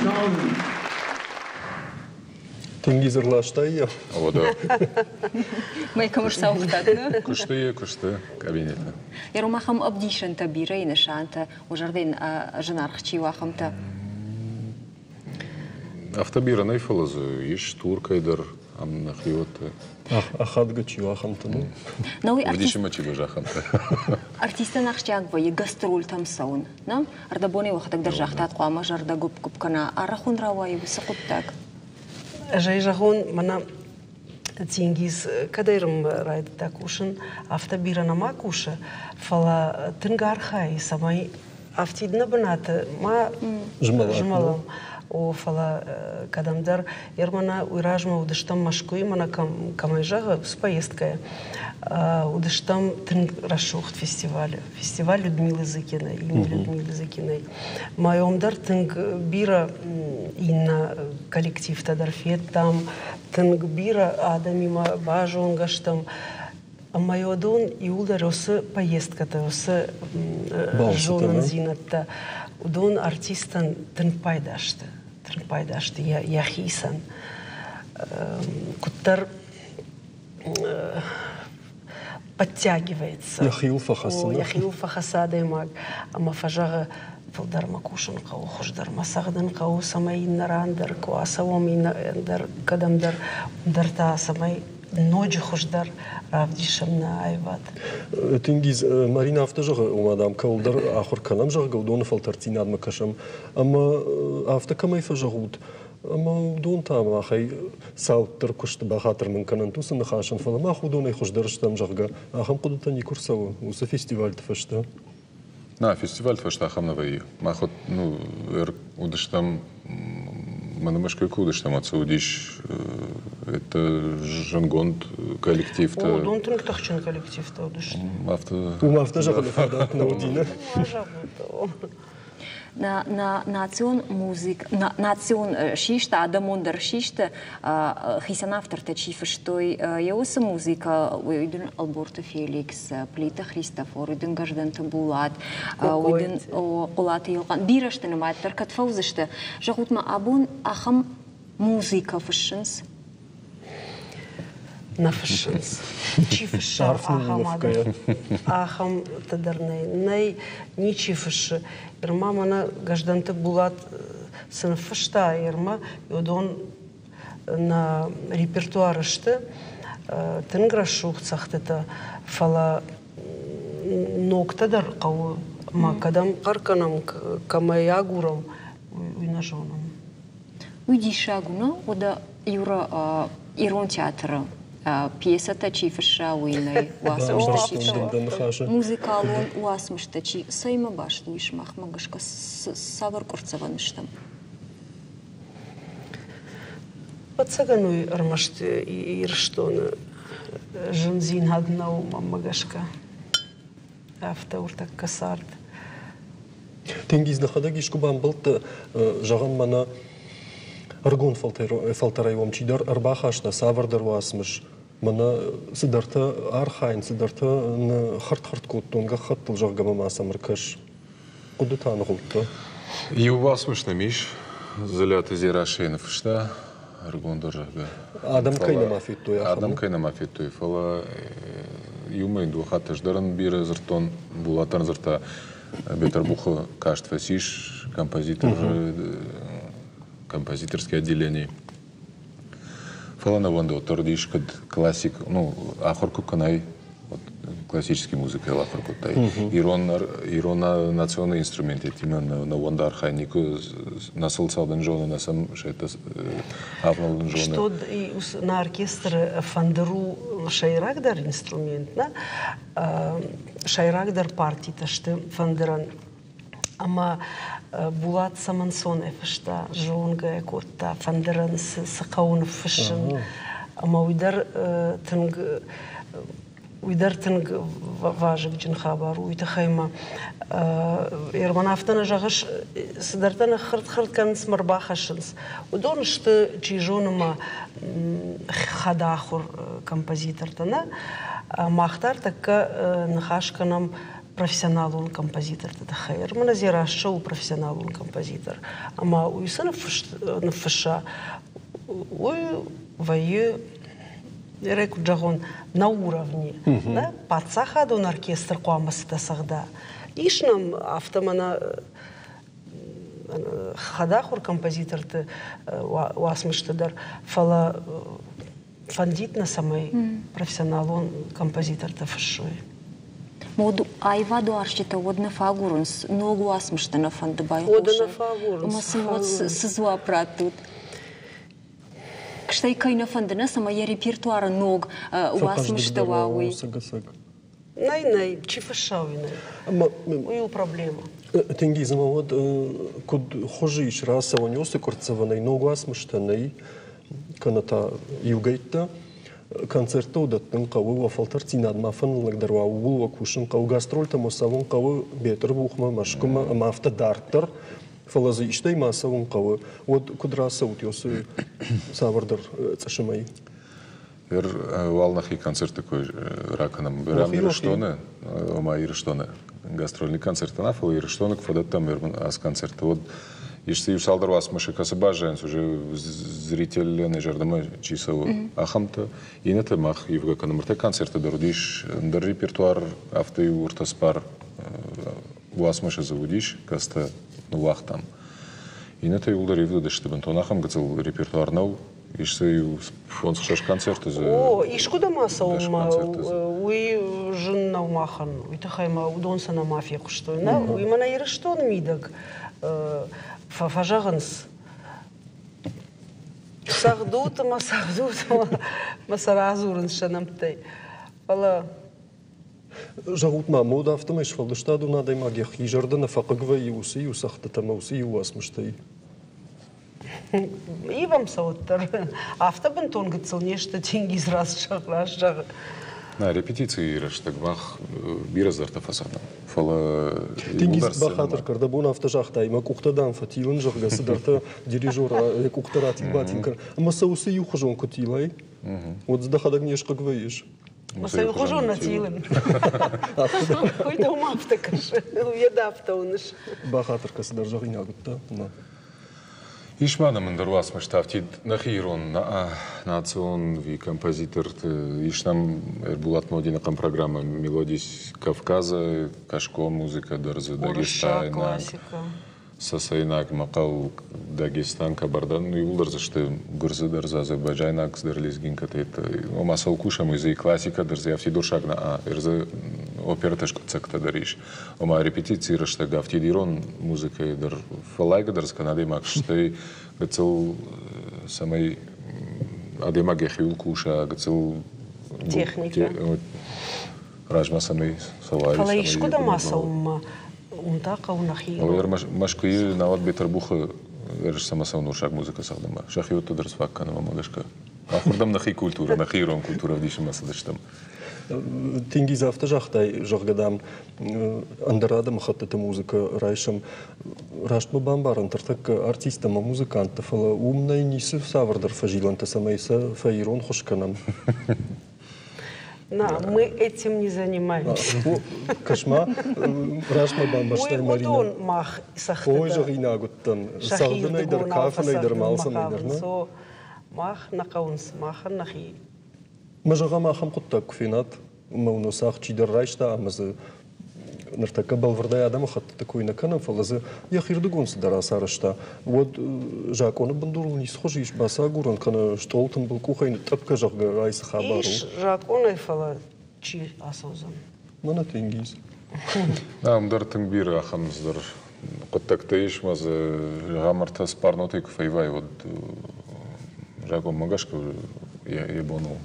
цӕуын. Тенгиз ӕрластай йӕ? О, да. Мӕ кӕм ӕрцауыгътат, нӕ? Куысты йӕ, куысты кабинеты. Ером ахӕм ӕвдисӕнтӕ бирӕ нысантӕ, уӕ зӕрдӕйӕн зынаргъ чи у, ахӕмтӕ? Афтӕ бирӕ нӕй, фӕлӕ дзы ис Туркӕй дӕр, ам нӕхиуӕттӕ. Ахадгӕ чи у, ахӕмтӕ, ну? Ӕвдисынмӕ чи бӕззы, ахӕмтӕ. Артистӕн ахсджиаг вӕййы гастрольтӕм цӕуын. Нӕ? Ӕрдӕбонӕй уӕхӕдӕг дӕр загътат, хъуамӕ зӕрдӕ гуыпп-гуыпп кӕна. Арӕх уын рауайы уыцы хъуыддаг? Ӕз ӕй зӕгъон, мӕнӕ Тенгиз кӕдӕй райдыдта кусын, афтӕ бирӕ нӕма кусы, фӕлӕ тынг архайы, цӕмӕй афтид нӕ бынаты ма змӕлӕм. О, фӕлӕ кӕдӕмдӕр Ермана уый размӕ уыдыстӕм Мӕскуыйы, мӕнӕ кӕмӕй зӕгъы, уыцы поездкӕйы. Уыдыстӕм тынг рӕсугъд фестивалы. Фестиваль Людмилы Зыкиной, имя Людмилы Зыкиной. Моем дӕр тынг бирӕ иннӕ коллективтӕ дӕр федтам, тынг бирӕ адӕмимӕ базонгӕ стӕм. Ӕмӕ уыдон иууылдӕр уыцы поездкӕтӕ, уыцы зонындзинӕдтӕ, уыдон артистӕн тынг пайда сты, тынг пайда сты йӕхицӕн. Куыддӕр подтягивается. Йӕхиуыл фӕхӕцы. Йӕхиуыл фӕхӕцы адӕймаг ӕмӕ фӕзӕгъы, фылдӕр мӕ кусын хъӕуы, хуыздӕр мӕ цӕгъдын хъӕуы, цӕмӕй иннӕ ран дӕр куы ацӕуӕм, иннӕ ӕндӕр кӕдӕмдӕр, уым та цӕмӕй ноджы хуыздӕр равдисӕм нӕ аивад. Тенгиз, Марина афтӕ зӕгъы, ома, дам, кӕуылдӕр ахуыр кӕнӕм, зӕгъгӕ, уыдоны фӕлтӕрддзинадмӕ кӕсӕм. Ӕмӕ афтӕ кӕмӕй фӕзӕгъут, ӕмӕ уыдон та махӕй цауддӕр куысты бахатыр мын кӕнӕнт уыцы ныхасӕн, фӕлӕ мах уыдонӕй хуыздӕр стӕм, зӕгъгӕ, ахӕм хъуыдытӕ никуы рцӕуы уыцы фестивальты фӕстӕ. Нӕ, фестивальты фӕстӕ ахӕм нӕ вӕййы. Мах вот, ну, уыдыстӕм, мӕнӕ Мӕскуыйы куы уыдыстӕм, уӕд уыдис это зынгонд коллективтӕ. Уыдон тынг тыхджын коллективтӕ уыдысты. Афтӕ. Уым афтӕ зӕгъыны фадат нӕ уыди, нӕ? Нӕ национ музык, национ систы, адӕмон дӕр систы, хицӕн автортӕ чи фыстой, йӕ уыцы музыкӕ, уый дын Ӕлборты Феликс, Плиты Христофор, уый дын Гӕздӕнты Булат, уый дын Хъуылаты Елхъан. Бирӕ сты нымад дӕр кӕд фӕуыдзысты. Зӕгъут ма, абон ахӕм музыкӕ фыссынц? Нӕ фыссынц. Чи фысса, ахӕм адӕм, ахӕмтӕ дӕр нӕй. Нӕй, ничи фыссы. Ирма мӕнӕ Гӕздӕнты Булат цы ныффыста, Ирма, уыдон нӕ репертуары сты тынг рӕсугъд цӕгъдтытӕ, фӕлӕ ногтӕ дӕр хъӕуы. Ма кӕдӕм хъӕр кӕнӕм, кӕмӕй агурӕм, уый нӕ зонӕм. Уый диссаг у, нӕ? Уӕдӕ Юра ирон театры пьесӕтӕ чи фысса, уый нӕй уацмыстӕ чи фысса. Музыкалон уацмыстӕ чи цӕимӕ баст у сымахмӕ гӕсгӕ цавӕр къуырццӕвӕн стӕм? Ӕцӕгӕн уый ӕрмӕст Ирыстоны зындзинад нӕу, мӕнмӕ гӕсгӕ. Афтӕ уртӕккӕ цард. Тенгиз, дӕхӕдӕг искуы бамбӕлдтӕ, зӕгъӕм, мӕнӕ ӕрыгон фӕлтӕрӕй уӕм чидӕр ӕрбахаста цавӕрдӕр уацмыс, мӕнӕ цыдӕртӕ архайын, цыдӕртӕ хырт-хырт кодтон гӕххӕттыл, зӕгъгӕ, мӕ ма сӕм ӕркӕс. Хъуыдытӕ аныгъуылдта. Иу уацмыс нӕм ис, Дзылӕты Дзерассӕйы ныффыста, ӕрыгондӕр, зӕгъгӕ. Адӕм кӕй нӕма федтой, ахӕм. Адӕм кӕй нӕма федтой, фӕлӕ иумӕ дыууӕ хатты ӕз дӕр ын бирӕ дзырдтон, Булатӕн дзырдта, Бетъырбухы каст фӕцис композитор, композиторский отделение. Фӕлӕ нӕ уӕндӕддӕр уыдис, куыд классик, ну, ахуыр куы кӕнай, вот классический музыкӕйыл ахуыр кодтай. Ирон, ирон национ инструментетимӕ нӕ уӕнды архайын никуы нӕ сыл цӕгъдын зоны, нӕ сӕм авналын зоны. Что на оркестры фӕндыр у сӕйрагдӕр инструмент, нӕ? Сӕйрагдӕр партитӕ сты фӕндырӕн. Ӕмӕ Булат цӕмӕн фыста, зонгӕ кодта, фӕндырӕн цы хъӕуы ныффыссын. Ӕмӕ уый дӕр тынг уый дӕр тынг вазыгджын хабар у. Уый тыххӕй ма Ерман афтӕ нӕ зӕгъыс, цыдӕртӕ ныххырт-хырт кӕнынц мӕ ӕрбахӕссынц. Уыдон сты, чи зоны ма, хӕдахуыр композитортӕ, нӕ? Мах дӕр тӕккӕ ныхас кӕнӕм профессионалон композиторты тыххӕй. Ӕрмӕн Дзерассӕ у профессионалон композитор. Ӕмӕ уый цы ныффысса, уый вӕййы, куыд зӕгъон, на уровне. Да? Паддзахадон оркестр хъуамӕ цытӕ цӕгъда. Ис нӕм афтӕ мӕнӕ хӕдахуыр композиторты уацмысты дӕр, фӕлӕ фӕндид нӕ, цӕмӕй профессионалон композитортӕ фыссой. Мод аивадуарзджытӕ уӕд нӕ фӕагурынц, ног уацмыстӕ нӕ фӕнды байхъусын. Уӕд нӕ фӕагурынц. Ӕмӕ сын уӕд цы дзуапп раттут? Стӕй кӕй нӕ фӕнды, нӕ, цӕмӕй йӕ репертуары ног уацмыстӕ уа, уый. Нӕй, нӕй, чи фысса, уый нӕй. Уый у проблема. Тенгиз, ӕмӕ уӕд куыд хуызы ис рацӕуӕн уыцы къуырццӕвӕнӕй ног уацмыстӕ нӕй, кӕнӕ та иугӕйттӕ концерттӕ дӕттын хъӕуы, уӕ фӕлтӕрддзинад ма фӕныллӕгдӕр уа, ууыл уӕ кусын хъӕуы, гастрольтӕм уӕ цӕуын хъӕуы Бетъырбухмӕ, Мӕскуымӕ ӕмӕ афтӕ дарддӕр. Фӕлӕ дзы истӕй ма цӕуын хъӕуы, уӕд куыд рацӕут уыцы цавӕрдӕр цъысымӕй? Ер уал нӕхи концерты кой ракӕнӕм. Берӕм Ирыстоны, ома Ирыстоны гастрольный концерттӕ нӕ, фӕлӕ Ирыстоны куы фӕдӕттӕм ацы концерттӕ, уӕд ис иу цалдӕр уацмысы кӕцы баззайынц уже зрителӕн йӕ зӕрдӕмӕ чи цӕуы, ахӕмтӕ. Иннӕтӕ мах ивгӕ кӕнӕм. Ӕртӕ концерты дӕр уыдис ӕндӕр репертуар, афтӕ иу ӕртӕ цыппар уацмысы дзы уыдис, кӕцытӕ ныууагътам. Иннӕтӕ иууылдӕр ивд уыдысты, бынтон ахӕм гыццыл репертуар нӕу. Ис дзы иу фондз-хсӕз концерты дзы. О, искуыдӕм ацӕуынмӕ уый зын нӕу махӕн. Уый тыххӕй ма уыдон сӕ нӕма фехъуыстой. Нӕ, уый мӕнӕ Ирыстоны мидӕг фӕзӕгъынц. Цӕгъдут ӕмӕ цӕгъдут ӕмӕ сӕ радзурынц сӕ нӕмттӕй. Фӕлӕ Зӕгъут-ма, мод афтӕмӕй сфӕлдыстадон адӕймаг йӕхи зӕрдӕ нӕ фӕхъыг вӕййы уыцы иу цӕгъдтытӕ ӕмӕ уыцы иу уацмыстӕй? Ивӕм сӕ уӕддӕр. Афтӕ бынтон гыццыл не сты, Тенгиз раз зӕгъы. Нӕ репетицийы рӕстӕг мах бирӕ зӕрдӕ фӕцӕгъдӕм. Фӕлӕ Тенгиз, бахатыр кӕр, дӕ бон афтӕ загътай, мӕ къухтӕ дам фӕтилын, зӕгъгӕ, цыдӕртӕ дирижер йӕ къухтӕ ратил-батил кӕн. Ӕмӕ сӕ уыцы иухуызон куы тилай, уӕд дзы дӕхӕдӕг не схъыг вӕййыс? Сӕ иухуызон нӕ тилын. Уый дӕумӕ афтӕ кӕсы, йӕ дӕ афтӕ уыныс. Бахатыр кӕ, цыдӕр зӕгъинаг уыдтӕ? Ис ма нӕм ӕндӕр уацмыстӕ афтид нӕхи ирон национ композиторты, ис нӕм Эрбулат Модины хъӕн программӕ «Мелодии Кавказа», кӕсгон музыкӕ дӕр дзы, дагестайнаг, цӕцӕйнаг, мӕхъӕл, Дагестан, Кабардан, иууылдӕр дзы сты гуырдзы дӕр дзы, азербайджайнаг дӕр лезгинкӕтӕ. Ома цӕуыл кусӕм, уый дзы классикӕ дӕр дзы афтид урсаг нӕ, дзы оперӕтӕ скъуыддзӕгтӕ дӕр ис. Ома репетицийы рӕстӕг афтид ирон музыкӕйы дӕр фӕллайгӕ дӕр скӕн адӕймаг, стӕй гыццыл цӕмӕй адӕймаг йӕхиуыл куса, гыццыл техникӕ размӕ цӕмӕй цӕуа. Фӕлӕ искуыдӕм ацӕуынмӕ уым та хъӕуы нӕхи. Мӕскуыйы науӕд Бетъырбухы ерыс цӕмӕ цӕуын урсаг музыкӕ цӕгъдынмӕ. Сӕхиуӕттӕ дӕр сфаг кӕнӕм ӕмӕ гӕсгӕ. Ахуырдӕм нӕхи культурӕ, нӕхи ирон культурӕ ӕвдисынмӕ цыдыстӕм. Тенгиз афтӕ загътай, зӕгъгӕ, дам, ӕндӕр адӕмыхӕттыты музыкӕ райсӕм. Раст мӕ бамбарын, ныртӕккӕ артисттӕ ӕмӕ музыканттӕ, фӕлӕ уым нӕй ницы цавӕрдӕр фӕзилӕнтӕ, цӕмӕй сӕ фӕирон хуыз кӕнӕм. На, мы этим не занимаемся. Кӕс-ма, раст мӕ бамбӕрстай, Марина. Уыдон мах цӕгъдтытӕ. Ой, зӕгъинаг уыдтӕн. Цӕгъдынӕй дӕр, кафынӕй дӕр, алцӕмӕй дӕр, нӕ? Мах нӕ хъӕуынц, махӕн нӕхи. Мӕ зӕгъӕм, ахӕм хъуыддаг куы фенат, ӕмӕ уын цагъд чидӕр райста ӕмӕ дзы ныртӕккӕ бӕлвырдӕй адӕмыхӕттыты кой нӕ кӕнӕм, фӕлӕ дзы йӕхирдыгон цыдӕр ацарӕзта, уӕд закъоны бындурыл ницы хуызы ис бацагурӕн кӕнӕ стъол тымбыл къухӕй нытътъӕпгӕ, зӕгъгӕ, ай цы хабар у? Ис закъонӕй, фӕлӕ чи ацӕудзӕн? Мӕнӕ Тенгиз. Ам дӕр тынг бирӕ ахӕм цыдӕр хъуыддӕгтӕ ис, ӕмӕ дзы зӕгъӕм ӕртӕ цыппар нотӕй куы фӕивай, уӕд закъонмӕ гӕсгӕ йӕ бон у.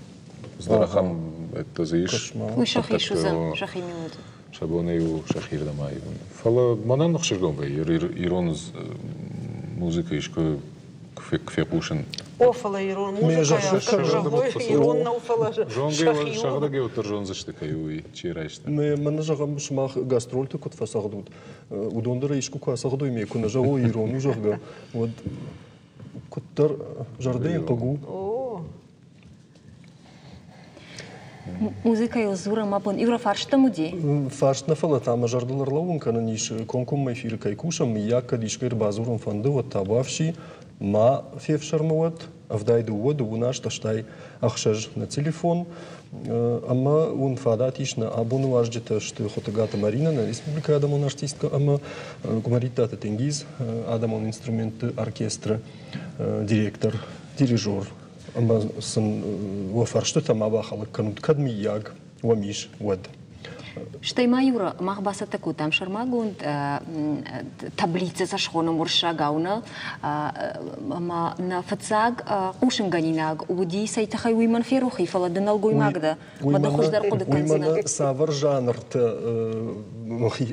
Цыдӕр ахӕм ӕддӕ дзы ис. Уый сӕхи суыдзӕн, сӕхи мелоди. Сӕ бонӕй у сӕхирдӕм аивын. Фӕлӕ мӕнӕн ӕхсызгон вӕййы ирон музыкӕ искуы куы фехъусын. О, фӕлӕ ирон музыкӕйӕ зӕгъой, ирон нӕу, фӕлӕ сӕхи Сӕхӕдӕг уӕддӕр зондзысты, кӕй у, уый, чи райста. Мӕнӕ зӕгъӕм, сымах гастрольты куыд фӕцӕгъдут, уыдон дӕр искуы куы ацӕгъдой, ме куы нӕ зӕгъой ирон у, зӕгъгӕ, уӕд куыддӕр зӕрдӕйы хъыг у. Музыкӕйыл дзурӕм абон. Юра, фарст дӕм уыди? Фарст нӕ, фӕлӕ та мӕ зӕрдыл ӕрлӕууын кӕнын ис, комкоммӕ эфиры кӕй кусӕм, мыййаг, кӕд искӕй ӕрбадзурын фӕнды, уӕд табуафси, ма фефсӕрмы уӕд, 72 дыууын аст 86 нӕ телефон. Ӕмӕ уын фадат ис, нӕ абоны уазджытӕ сты Хуытыгаты Маринӕ, нӕ республикӕйы адӕмон артисткӕ ӕмӕ Гуымӕридтаты Тенгиз, адӕмон инструментты оркестры директор, дирижер. Ӕмӕ сын уӕ фӕрстытӕ ма бахӕлӕг кӕнут, кӕд мыййаг уӕм ис, уӕд. Стӕй ма, Юра, мах бацӕттӕ кодтам сӕрмагонд таблицӕ сӕ схонӕм уырыссагау нӕ, ӕмӕ нӕ фыццаг хъусынгӕнинаг уыди, цӕй тыххӕй уый мӕн ферох и, фӕлӕ ды нӕлгоймаг дӕ, мӕ дӕ хуыздӕр хъуыды кӕндзынӕ. Уый мӕнӕ цавӕр жанрты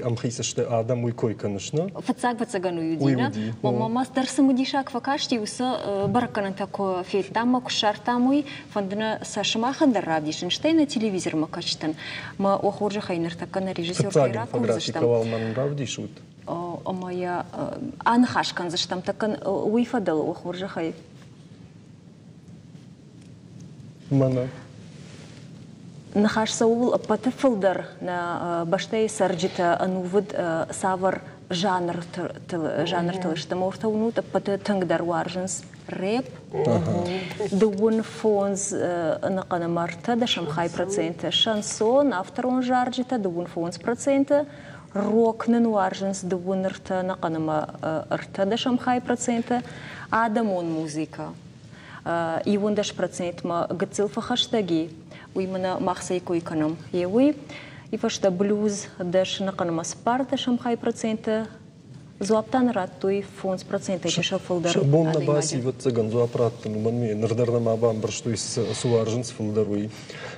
ӕмхиц сты адӕм, уый кой кӕныс, нӕ? Фыццаг фыццагӕн уый уыди, нӕ? Мӕ дӕр цымыдисаг фӕкасти, уыцы бӕрӕггӕнӕнтӕ куы федтам мӕ куы ссардтам, уый. Фӕнды нӕ сӕ сымахӕн дӕр равдисын, стӕй нӕ телевизормӕ кӕсджытӕн. Мӕ о хорзӕхӕй ныртӕккӕ нӕ режиссертӕй ракурдзыстӕм. Фыццаг инфографикӕ уал мӕн равдисут. Ӕмӕ йӕ аныхас кӕндзыстӕм тӕккӕ уый фӕдыл, о хорзӕхӕй. Мӕнӕ. Ныхас цӕуыл ӕппӕты фылдӕр нӕ бӕстӕйы цӕрджытӕ ӕнувыд цавӕр жанртыл сты? Мортӕ уынут, ӕппӕты тынгдӕр уарзынц рэп, 35 ӕнӕхъӕн ӕмӕ 30 хай проценты, шансон, авторон зарджытӕ 25%, рок нын уарзынц 33 ӕнӕхъӕн ӕмӕ 30 хай проценты, адӕмон музыкӕ 11 процентмӕ гыццыл фӕхӕстӕг и, уый мӕнӕ мах цӕй кой кӕнӕм, е уый. И фӕстӕ блюз 10 ӕнӕхъӕн ӕмӕ 4 хай проценты, дзуапп та нын радтой 5 процентӕй чысыл фылдӕр. Сӕ бон нӕ баци, ӕвӕццӕгӕн, дзуапп раттын, уымӕн ме ныр дӕр нӕма бамбӕрстой, цы уарзынц фылдӕр, уый.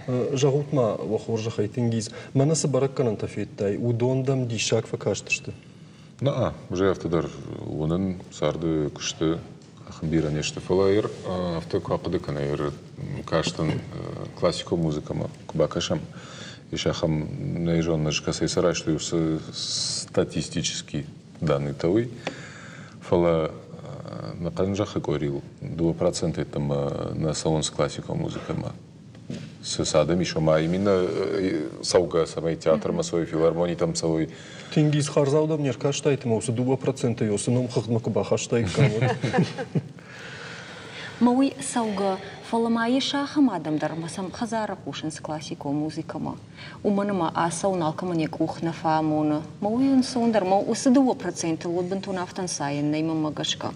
Зӕгъут-ма, уӕ хорзӕхӕй, Тенгиз, мӕнӕ цы бӕрӕггӕнӕнтӕ федтай, уыдон дӕм диссаг фӕкастысты? Нӕ, уже афтӕ дӕр уынын, царды куысты ахӕм бирӕ не сты, фӕлӕ афтӕ куы ахъуыды кӕнай, кастӕн классикон музыкӕмӕ куы бакӕсӕм, ис ахӕм нӕ зонын, ӕз кӕцӕй сарӕзтой уыцы статистический данныйтӕ уый, фӕлӕ ӕнӕхъӕн зӕххы къорийыл 2% йеддӕмӕ нӕ цӕуынц классикон музыкӕмӕ. Цы адӕм ис, ома именно цӕугӕ, цӕмӕй театрмӕ цӕуой, филармонитӕм цӕуой. Тенгиз хардзау дӕм не ркастаид ӕмӕ уыцы 2%-ӕй уыцы номхыгъдмӕ куы бахастаиккам, уӕд. Мӕ уый цӕугӕ, фӕлӕ ма ис ахӕм адӕм дӕр, ӕмӕ сӕм хӕдзары хъусынц классикон музыкӕмӕ. Уымӕн ӕмӕ ацӕуын алкӕмӕн йӕ къух нӕ фӕамоны. Мӕ уый ӕнцондӕр, мӕ уыцы 2%-ыл уӕд бынтон афтӕ ӕнцайӕн нӕй мӕнмӕ гӕсгӕ.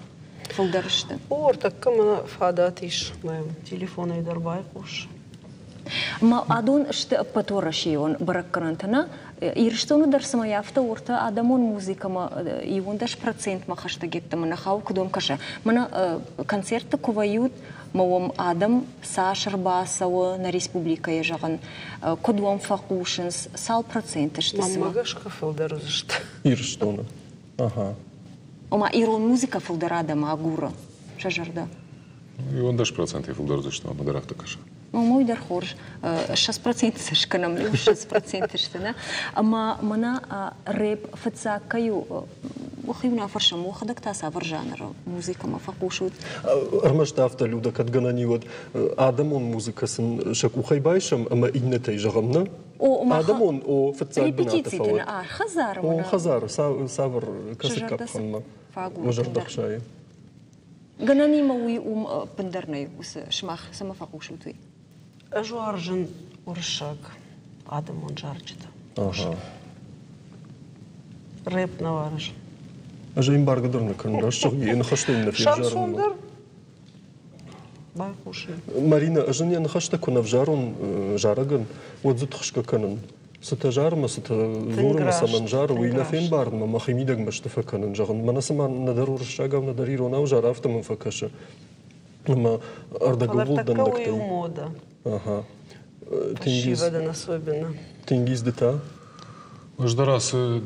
Фылдӕр сты. О, ӕртӕккӕ мӕ фадат ис, мӕ телефонӕй дӕр байхъус. Мӕ адон сты ӕппӕтуӕрӕсейон бӕрӕггӕнӕнтӕ нӕ? Ирыстоны дӕр цымӕ афтӕ уӕртӕ адӕмон музыкӕмӕ 11 процентмӕ хӕстӕг йеддӕмӕ нӕ хауы, куыд уӕм кӕсы? Мӕнӕ концертты куы вӕййут, мӕ уӕм адӕм цас ӕрбацӕуы нӕ республикӕйы, зӕгъын, куыд уӕм фӕхъусынц, цал проценты сты цымӕ? Мӕнмӕ гӕсгӕ фылдӕр уыдзысты. Ирыстоны. Ага. Ома ирон музыкӕ фылдӕр адӕм агуры сӕ зӕрдӕ. 11 процентӕй фылдӕр уыдзысты, ӕмӕ дӕр афтӕ кӕсы. Уый дӕр хорз. 20 проценты цы скӕнӕм, 20 проценты сты, нӕ? Ӕмӕ мӕнӕ рэп фыццаг кӕй у, уӕхи уын афӕрсӕм, уӕхӕдӕг та цавӕр жанры музыкӕмӕ фӕхъусут? Ӕрмӕст афтӕ, Люда, кӕд гӕнӕн и, уӕд адӕмон музыкӕ сын сӕ къухӕй байсӕм ӕмӕ иннӕтӕй зӕгъӕм, нӕ? Адӕмон о фыццаг бынаты фӕуӕд. Хӕдзары. О, хӕдзары цавӕр кӕцы къӕпхӕнмӕ? Мӕ зӕрдӕ хсайы. Гӕнӕнимӕ уый уым ӕппындӕр нӕй, уыцы сымах цӕмӕ фӕхъусут, уый? Ӕз уарзын уырыссаг адӕмон зарджытӕ. Рэп нӕ уарзын. Ӕз ӕй ӕмбаргӕ дӕр нӕ кӕнын, раст зӕгъ, йӕ ныхӕстӕ йын нӕ февзарын. Шансон дӕр байхъусын. Марина, ӕз ын йӕ ныхӕстӕ куы нӕ взарон зарӕгӕн, уӕд дзы тыхсгӕ кӕнын. Цытӕ зары мӕ цытӕ дзуры мӕ цӕмӕн зары, уый нӕ фембарын мӕ мӕхимидӕг мӕсты фӕкӕнын, зӕгъын, мӕнӕ цыма нӕдӕр уырыссагау, нӕдӕр иронау зары, афтӕ мӕм фӕкӕсы. Ӕмӕ ӕрдӕгыл дӕндӕгтӕй. Мода. Ага. Фӕсивӕдӕн особенно. Тенгиз, ды та? Ӕз дӕр ацы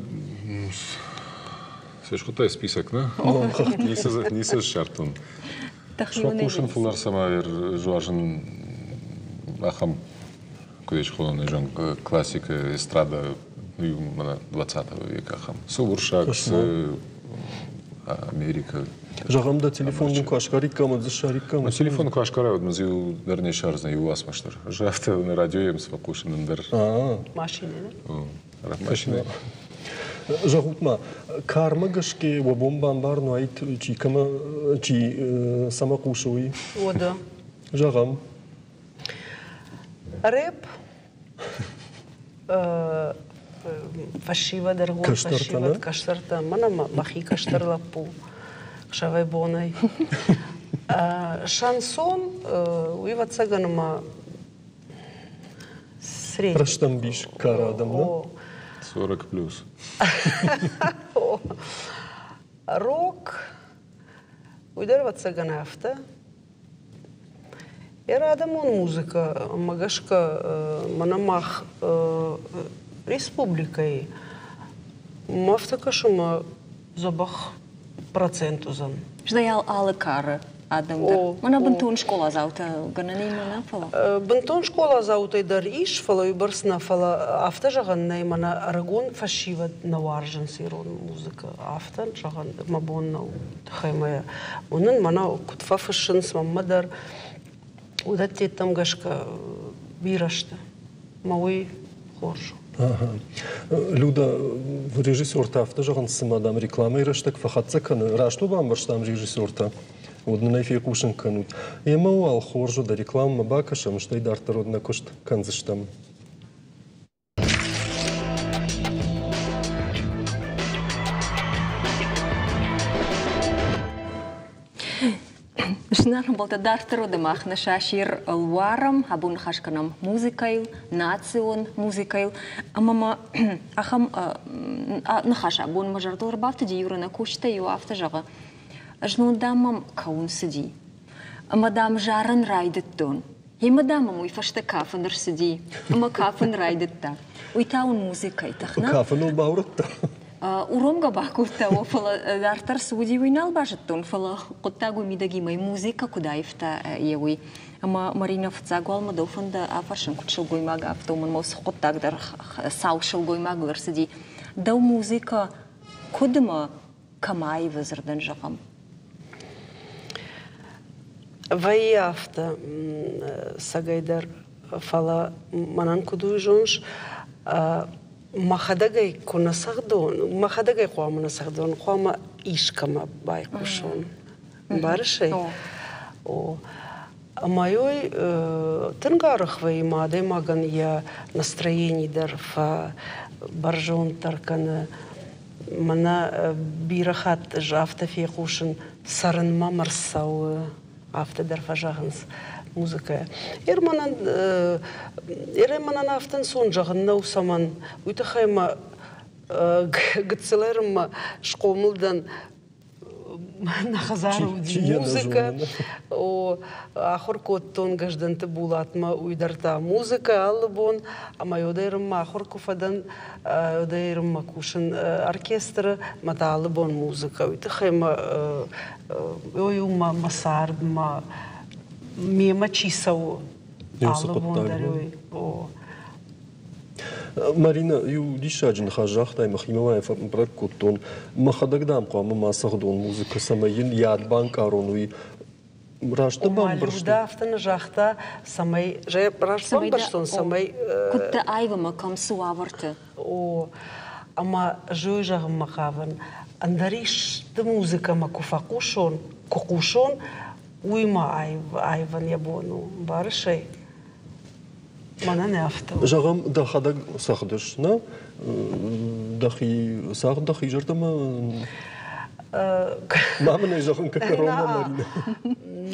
цы схуыдтай список, нӕ? Ницы ссардтон. Хъусын фылдӕр цӕмӕй уарзын ахӕм куыд ис хонӕн, зон, классика, эстрада мӕнӕ 20 века ахӕм. Цы уырыссаг, цы Америка. Зӕгъӕм, дӕ телефон дын куы асгариккам, уӕд дзы ссариккам? Мӕ телефон куы асгарай, уӕд мын дзы иу дӕр не ссардзӕн, иу уацмыс дӕр. Ӕз афтӕ нӕ радиойы цы фӕхъусын ӕндӕр. Машинӕ, Машинӕ. Зӕгъут-ма, кармӕ гӕсгӕ уӕ бон бамбарын уаид, чи кӕмӕ, чи цӕмӕ хъусы, уый? Уӕдӕ. Зӕгъӕм. Рэп фӕсивӕд, ӕрыгон фӕсивӕд, кӕстӕртӕ, мӕнӕ мӕхи кӕстӕр лӕппу ӕхсӕвӕй-бонӕй. Шансон, уый, ӕвӕццӕгӕн, ӕмӕ средний. Рӕстӕмбис кары адӕм, нӕ? 40 плюс. Рок, уый дӕр, ӕвӕццӕгӕн, афтӕ. Йӕ адӕмон музыкӕ мӕ гӕсгӕ мӕнӕ мах республикӕйы мӕ афтӕ кӕсы мӕ дзӕбӕх процент уыдзӕн. Стӕй алы кары адӕм дӕр. Мӕнӕ бынтон скъоладзаутӕ гӕнӕн нӕ, фӕлӕ. Бынтон скъоладзаутӕй дӕр ис, фӕлӕ уый бӕрц нӕ, фӕлӕ афтӕ зӕгъӕн нӕй, мӕнӕ ӕрыгон фӕсивӕд нӕ уарзынц ирон музыкӕ. Афтӕ зӕгъӕн мӕ бон нӕу. Тыххӕй мӕ уынын, мӕнӕ куыд фӕфыссынц мӕнмӕ дӕр, уыдӕттӕм гӕсгӕ бирӕ сты. Мӕ уый хорз у. Люда, режиссертӕ афтӕ зӕгъынц, цыма, дам, рекламӕйы рӕстӕг фӕхӕццӕ кӕны. Раст у бамбӕрстам режиссертӕ? Уӕд нын ӕй фехъусын кӕнут. Ӕмӕ уал хорз уыд, рекламӕмӕ бакӕсӕм, стӕй дарддӕр уӕд нӕ куыст кӕндзыстӕм. Зынаргъ ӕмбӕлттӕ, дарддӕр уӕдӕ мах нӕ сасир луарӕм, абон ныхас кӕнӕм музыкӕйыл, национ музыкӕйыл. Ӕмӕ ма ахӕм ныхас абон мӕ зӕрдыл ӕрбафтыди, Юра нӕ кусджытӕй иу афтӕ зӕгъы: Знон, дам, мӕм кӕуын цыди. Ӕмӕ, дам, зарын райдыдтон. Ӕмӕ, дам, мӕм уый фӕстӕ кафын ӕрцыди. Ӕмӕ кафын райдыдта. Уый та уын музыкӕйы тых, нӕ? Кафыныл баурӕдта? Уромгӕ бакодта, о, фӕлӕ дарддӕр цы уыди, уый нал базыдтон, фӕлӕ хъуыддаг уый мидӕгимӕ музыкӕ куыд аивта, йе уый. Ӕмӕ Марина, фыццаг уал мӕ дӕу фӕнды афӕрсын, куыд сылгоймаг, афтӕ уымӕн мӕ уыцы хъуыддаг дӕр сау сылгоймагыл ӕрцыди. Дӕу музыкӕ куыд ӕмӕ кӕм аивы дзырдӕн зӕгъӕм? Вӕййы афтӕ цӕгӕйдӕр, фӕлӕ мӕнӕн куыд уый зоныс, мӕхӕдӕг ӕй куы нӕ цӕгъдон, мӕхӕдӕг ӕй хъуамӕ нӕ цӕгъдон, хъуамӕ искӕмӕ байхъусон. Ӕмбарыс ӕй? О. Ӕмӕ ой тынг арӕх вӕййы ма адӕймагӕн йӕ настроени дӕр фӕбӕрзонддӕр кӕны. Мӕнӕ бирӕ хатт ӕз афтӕ фехъусын, цӕрынмӕ мӕ рцӕуы, афтӕ дӕр фӕзӕгъынц музыкӕйӕ. Мӕнӕн афтӕ ӕнцон зӕгъын нӕу, цӕмӕн. Уый тыххӕй мӕ гыццылӕй рынмӕ схъомыл дӕн нӕ хӕдзары уыди музыкӕ. О, ахуыр кодтон Гӕздӕнты Булатмӕ, уый дӕр та музыкӕ алы бон. Ӕмӕ йодӕй ахуыр куы фӕдӕн, йодӕй кусын оркестры, мӕ та алы бон музыкӕ. Уый тыххӕй мӕ ой у мӕ цард, мӕ мемӕ чи цӕуы, алы бон дӕр уый. О. Марина, иу диссаджы ныхас загътай, мӕхимӕ ма йӕ фӕбӕрӕг кодтон. Мӕхӕдӕг, дам, хъуамӕ ма цӕгъдон музыкӕ, цӕмӕй йын йӕ ад банкъарон, уый раст нӕ бамбӕрстон? Людӕ афтӕ нӕ загъта, цӕмӕй раст бамбӕрстон, цӕмӕй Куыд дӕ аив ӕмӕ кӕм цы уавӕрты? О, ӕмӕ зой зӕгъынмӕ хъавын, ӕндӕр исты музыкӕмӕ куы фӕхъусон, куы хъусон, уый ма аивӕн йӕ бон у, ӕмбарыс ӕй? Мӕнӕн афтӕ. Зӕгъӕм, дӕхӕдӕг цӕгъдыс, нӕ? Дӕхи цагъд дӕхи зӕрдӕмӕ Ма мын ӕй зӕгъын кӕронмӕ, Марина.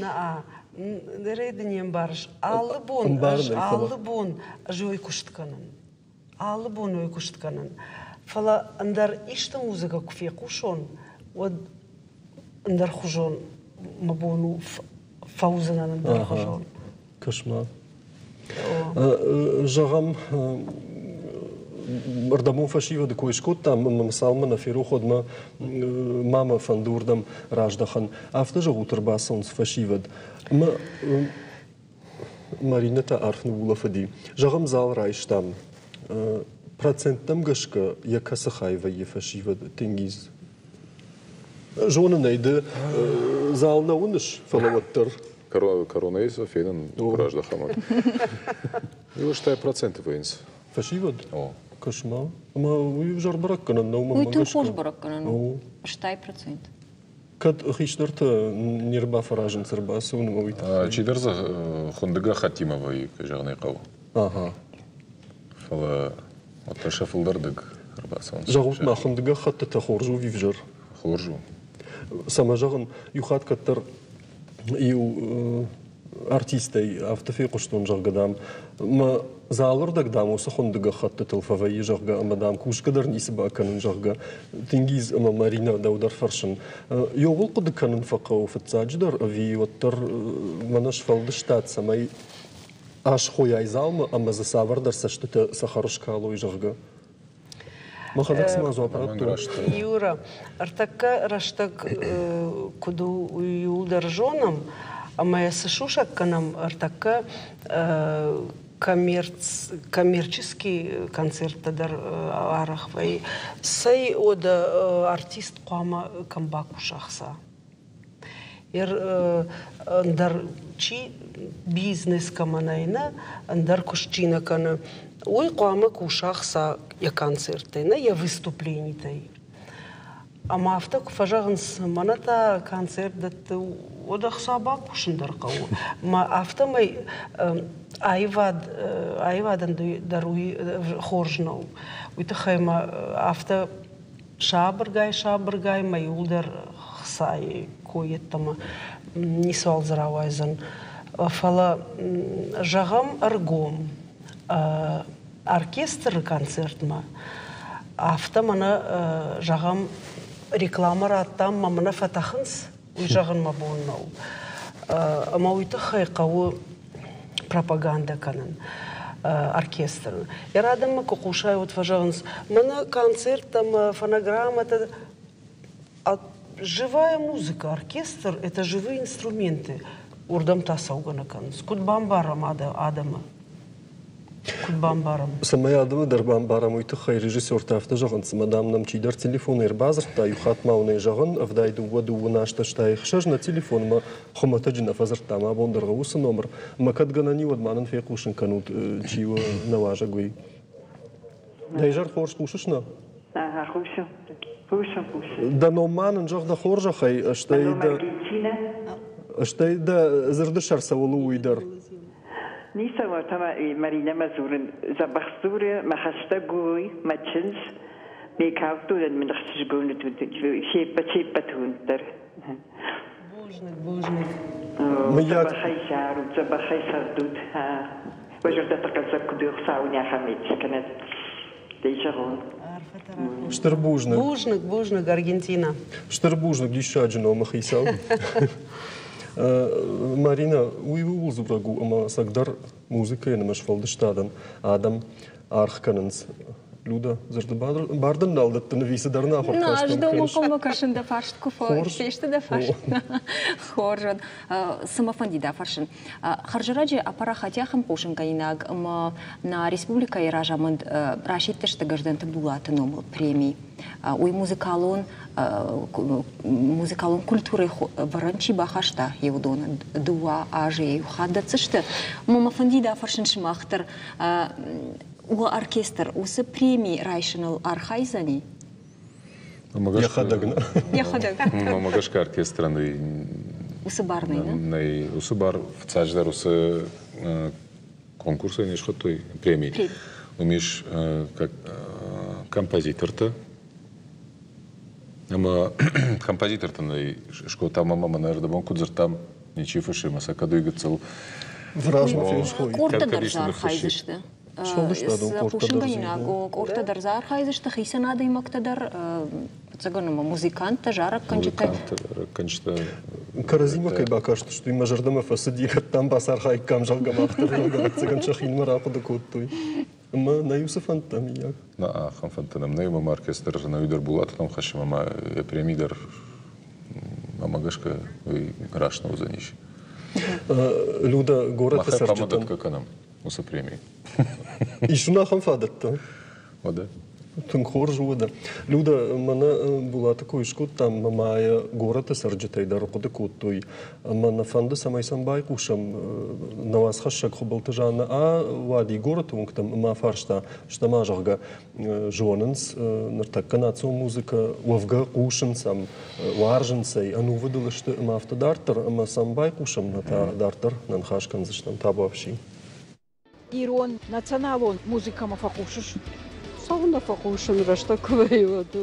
Нӕ, нырӕй ды не мбарыс. Алы бон ӕз алы бон ӕз уый куыст кӕнын. Алы бон уый куыст кӕнын. Фӕлӕ ӕндӕр исты музыкӕ куы фехъусон, уӕд ӕндӕрхуызон мӕ бон у фӕуыдзынӕн ӕндӕрхуызон. Кӕс-ма. Зӕгъӕм, ӕрдӕбон фӕсивӕды кой скодтам, ӕмӕ цалынмӕ нӕ ферох, уӕдмӕ ма мӕ фӕнды уырдӕм раздӕхын. Афтӕ зӕгъут, ӕрбацӕуынц фӕсивӕд. Ӕмӕ Маринӕ та арф ныуулӕфыди. Зӕгъӕм, зал райстам. Проценттӕм гӕсгӕ йӕ кӕцы хай вӕййы фӕсивӕд, Тенгиз? Зонын ӕй, ды зал нӕ уыныс, фӕлӕ уӕддӕр. Коронайы сӕ фенын раздӕхӕм. Иу 80 проценты вӕййынц. Фӕсивӕд? О. Кӕс-ма. Ӕмӕ уый ӕвзӕр бӕрӕггӕнӕн нӕу мӕнмӕ Уый тынг хорз бӕрӕггӕнӕн у. 80 процент. Кӕд хистӕртӕ не рбафӕразынц ӕрбацӕуынмӕ, уый тыххӕй? Чидӕр дзы хуынды гӕххӕттимӕ вӕййы, кӕй зӕгъын ӕй хъӕуы. Фӕлӕ уӕддӕр сӕ фылдӕр дыг ӕрбацӕуынц. Зӕгъут ма, хуынды гӕххӕттытӕ хорз у ӕви ӕвзӕр? Хорз у. Цӕмӕ зӕгъын, иу хатт кӕддӕр иу артистӕй афтӕ фехъуыстон, зӕгъгӕ, дам, мӕ залырдӕг, дам, уыцы хуынды гӕххӕттытыл фӕвӕййы, зӕгъгӕ, ӕмӕ, дам, кусгӕ дӕр ницы бакӕнын, зӕгъгӕ. Тенгиз ӕмӕ Маринӕ, дӕу дӕр фӕрсын. Иууыл хъуыды кӕнын фӕхъӕуы фыццаджыдӕр ӕви уӕддӕр мӕнӕ сфӕлдыстад, цӕмӕй асхойай залмӕ ӕмӕ дзы цавӕрдӕр цӕстытӕ цӕхӕр скалой, зӕгъгӕ? Мӕхӕдӕг цыма дзуапп радтон. Юра, ӕртӕккӕ рӕстӕг куыд у, уый иууылдӕр зонӕм, ӕмӕ йӕ цы сусӕг кӕнӕм, ӕртӕккӕ коммерческий концерттӕ дӕр арӕх вӕййы. Цӕй уӕдӕ артист хъуамӕ кӕм бакуса хца? Ӕндӕр чи бизнес кӕмӕн ӕй нӕ, ӕндӕр куыст чи нӕ кӕны, уый хъуамӕ куса хца йӕ концерттӕй, нӕ йӕ выступленитӕй. Ӕмӕ афтӕ куы фӕзӕгъынц, мӕнӕ та концерт дӕтты, уӕд ӕхца бакусын дӕр хъӕуы. Мӕ афтӕмӕй аивад, аивадӕн дӕр уый хорз нӕу. Уый тыххӕй мӕ афтӕ сабыргай-сабыргай мӕ иуылдӕр хцайы кой йеддӕмӕ ницыуал дзы рауайдзӕн. Фӕлӕ, зӕгъӕм, ӕргом оркестры концертмӕ афтӕ мӕнӕ, зӕгъӕм, рекламӕ радтам мӕ мӕнӕ фӕтӕхынц, уый зӕгъын мӕ бон нӕу. Ӕмӕ уый тыххӕй хъӕуы пропагандӕ кӕнын оркестрӕн. Йӕ адӕммӕ куы хъусай, уӕд фӕзӕгъынц, мӕнӕ концерттӕ ӕмӕ фонограммӕтӕ. А живая музыка, оркестр – это живые инструменты. Уырдӕм та цӕугӕ нӕ кӕнынц. Куыд бамбарӕм адӕмы? Куыд бамбарӕм? Цӕмӕй адӕмы дӕр бамбарӕм, уый тыххӕй режиссертӕ афтӕ зӕгъынц, ӕмӕ, дам, нӕм чидӕр телефонӕй ӕрбадзырдта, иу хатт ма уын ӕй зӕгъын, 72 дыууын аст 86 нӕ телефонмӕ хуымӕтӕджы нӕ фӕдзырдтам абон дӕргъы уыцы номыр. Ӕмӕ кӕд гӕнӕн и, уӕд ма нын фехъусын кӕнут, чи у нӕ уазӕг, уый. Дӕ изӕр хорз, хъусыс нӕ? Хъусын, хъусын, хъусын. Дӕ ном ма нын зӕгъ дӕ хорзӕхӕй, стӕй дӕ стӕй дӕ дзырды сӕр цӕуыл у, уый дӕр. Ницӕуыл та Маринӕмӕ дзурын. Дзӕбӕх дзуры, мӕ хӕстӕг у уый, мӕ чындз. Ме каудтонӕн мын ӕхсызгон уыд се ппӕт се ппӕты уынд дӕр. Бузныг, бузныг. Дзӕбӕхӕй зарут, дзӕбӕхӕй цӕгъдут. Уӕ зӕрдӕтӕ хъӕлдзӕг куыд у, Хуыцау не ахӕм мит скӕнӕд. Дӕ зӕгъон. Стыр бузныг. Бузныг, бузныг, Аргентина. Стыр бузныг, диссаджы номы хицау. Марина, уый ууыл дзурӕг у, ӕмӕ ӕцӕгдӕр музыкӕйӕн ӕмӕ сфӕлдыстадӕн адӕм аргъ кӕнынц. Люда, дзырды бар дын нал дӕттын ӕви цыдӕр нӕ ахуыр Ну, ӕз дӕумӕ хъуамӕ кӕсын дӕ фарст куы фесты дӕ фарст. Хорз. Цы мӕ фӕндид афӕрсын? Хӕрзӕрӕджы аппарахати ахӕм хъусынгӕнинаг ӕмӕ нӕ республикӕйы разамынд расидтысты Гӕздӕнты Булаты номыл преми. Уый музыкалон музыкалон культурӕйы вӕрӕн чи бахаста, уыдон дыууӕ азы иу хатт дӕтдзысты. Ӕмӕ мӕ фӕндид афӕрсын сымах дӕр, уӕ оркестр уыцы преми райсыныл архайдзӕни? Йӕхӕдӕг нӕ. Йӕхӕдӕг. Мӕ гӕсгӕ оркестрӕн уыцы бар нӕй, нӕ? Нӕй, уыцы бар фыццаджыдӕр уыцы конкурсӕй не схуыдтой преми. Уым ис композитортӕ, ӕмӕ композитортӕн ӕй скодтам ӕмӕ мӕнӕ ӕрдӕбон куыд дзырдтам, ничи фыссы, ӕмӕ сӕ кӕд уый гыццыл Къордтӕ дӕр дзы архайдзысты. Сфӕлдыстадон къордтӕ дӕр Хъусынгӕнинаг къордтӕ дӕр дзы архайдзысты, хицӕн адӕймӕгтӕ дӕр, ӕцӕгӕн ӕмӕ музыканттӕ, зарӕггӕнджытӕ. Музыканттӕ, зарӕггӕнджытӕ. Кӕрӕдзимӕ кӕй бакастысты, уый мӕ зӕрдӕмӕ фӕцыди, кӕд дам бацархаиккам, зӕгъгӕ, мах дӕр, ӕвӕццӕгӕн, сӕхимӕ рахъуыды кодтой. Ӕмӕ нӕ иу цы фӕндтӕ, мыййаг? Нӕ, ахӕм фӕндтӕ нӕм нӕй, ӕмӕ оркестр ӕнӕуи дӕр Булаты ном хӕссӕм, ӕмӕ йӕ преми дӕр мӕмӕ гӕсгӕ уый раст нӕ уыдзӕнис. Люда, горӕты цӕрджытӕн... Мах дӕтгӕ кӕнӕм уыцы преми. Ис уын ахӕм фадӕттӕ? Уӕдӕ. Тынг хорз у уӕдӕ. Люда, мӕнӕ Булаты кой скодтам, ӕмӕ ма йӕ горӕты цӕрджытӕй дӕр хъуыды кодтой. Ӕмӕ нӕ фӕнды, цӕмӕй сӕм байхъусӕм. Нӕ уацхӕссӕг Хуыбылты Жаннӕ ауади горӕты уынгтӕм ӕмӕ афарста, стӕ-ма, зӕгъгӕ, зонынц ныртӕккӕ национ музыкӕ, уӕвгӕ хъусынц ӕм, уарзынц ӕй, ӕнувыд ыл сты ӕмӕ афтӕ дарддӕр. Ӕмӕ сӕм байхъусӕм, нӕ та дарддӕр нӕ ныхас кӕндзыстӕм табуафси. Ирон националон музыкӕмӕ фӕхъусыс? Цӕуылнӕ фӕхъусын, рӕстӕг куы вӕййы, уӕд.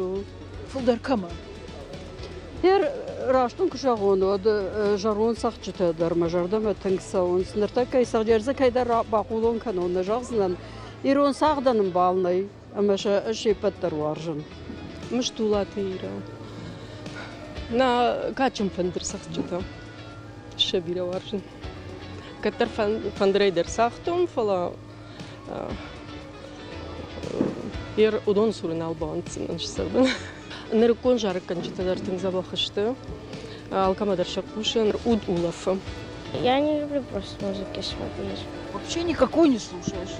Фылдӕр кӕмӕ? Раст уын куы зӕгъон, уӕд зӕронд цӕгъдджытӕ дӕр мӕ зӕрдӕмӕ тынг цӕуынц. Ныртӕккӕйы цӕгъдджытӕ дзы кӕйдӕр бахъулон кӕнон, нӕ зӕгъдзынӕн. Ирон цагъдӕн ӕмбал нӕй, ӕмӕ сӕ ӕз се ппӕт дӕр уарзын. Мыстулаты Ирӕ. Нӕ кадджын фӕндырцӕгъдджытӕ сӕ бирӕ уарзын. Кӕддӕр фӕндырӕй дӕр цагътон, фӕлӕ ер уыдон цуры нал бауӕнддзынӕн сцӕгъдын. Нырыккон зарӕггӕнджытӕ дӕр тынг дзӕбӕх сты. Алкӕмӕ дӕр сӕ хъусын, уд улӕфы. Я не люблю просто музыки смотреть. Вообще никакой не слушаешь?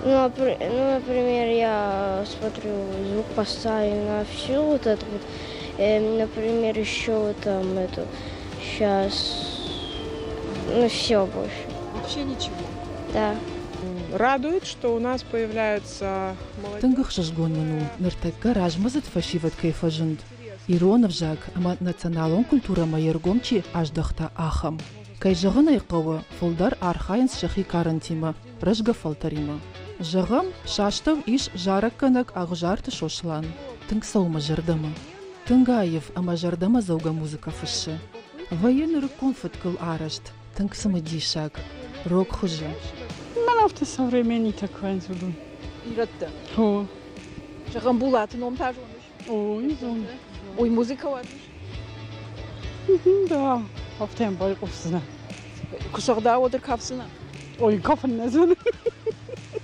Ну, например, я смотрю, звук поставили на всю вот эту вот. Например, еще там эту сейчас, ну, все больше. Вообще ничего? Да. Радует, что у нас появляются молодежь. Тынг ӕхсызгон мын у, ныртӕккӕ размӕдзыд фӕсивӕд кӕй фӕзынд, ирон ӕвзаг ӕмӕ националон культурӕмӕ йе ргом чи аздӕхта, ахӕм. Кӕй зӕгъын ӕй хъӕуы, фылдӕр архайынц сӕхи карӕнтимӕ, рӕзгӕ фӕлтӕримӕ. Зӕгъӕм, сӕ астӕу ис зарӕггӕнӕг Ӕгъуызарты Сослан. Тынг цӕуы мӕ зӕрдӕмӕ. Тынг аив ӕмӕ зӕрдӕмӕдзӕугӕ музыкӕ фыссы. Вӕййы нырыккон фыдгыл арӕзт, тынг цымыдисаг, рог хуызы. Мӕн афтӕ современный такой дзурын. Ирӕттӕ? О. Зӕгъӕм, Булаты ном та зоныс? О, не зонын. Ой, музыкӕ уарзыс? Да, афтӕ йӕм байхъусдзынӕ. Куы сыгъда, уӕд ӕркафдзынӕ? Ой, кафын нӕ зонын.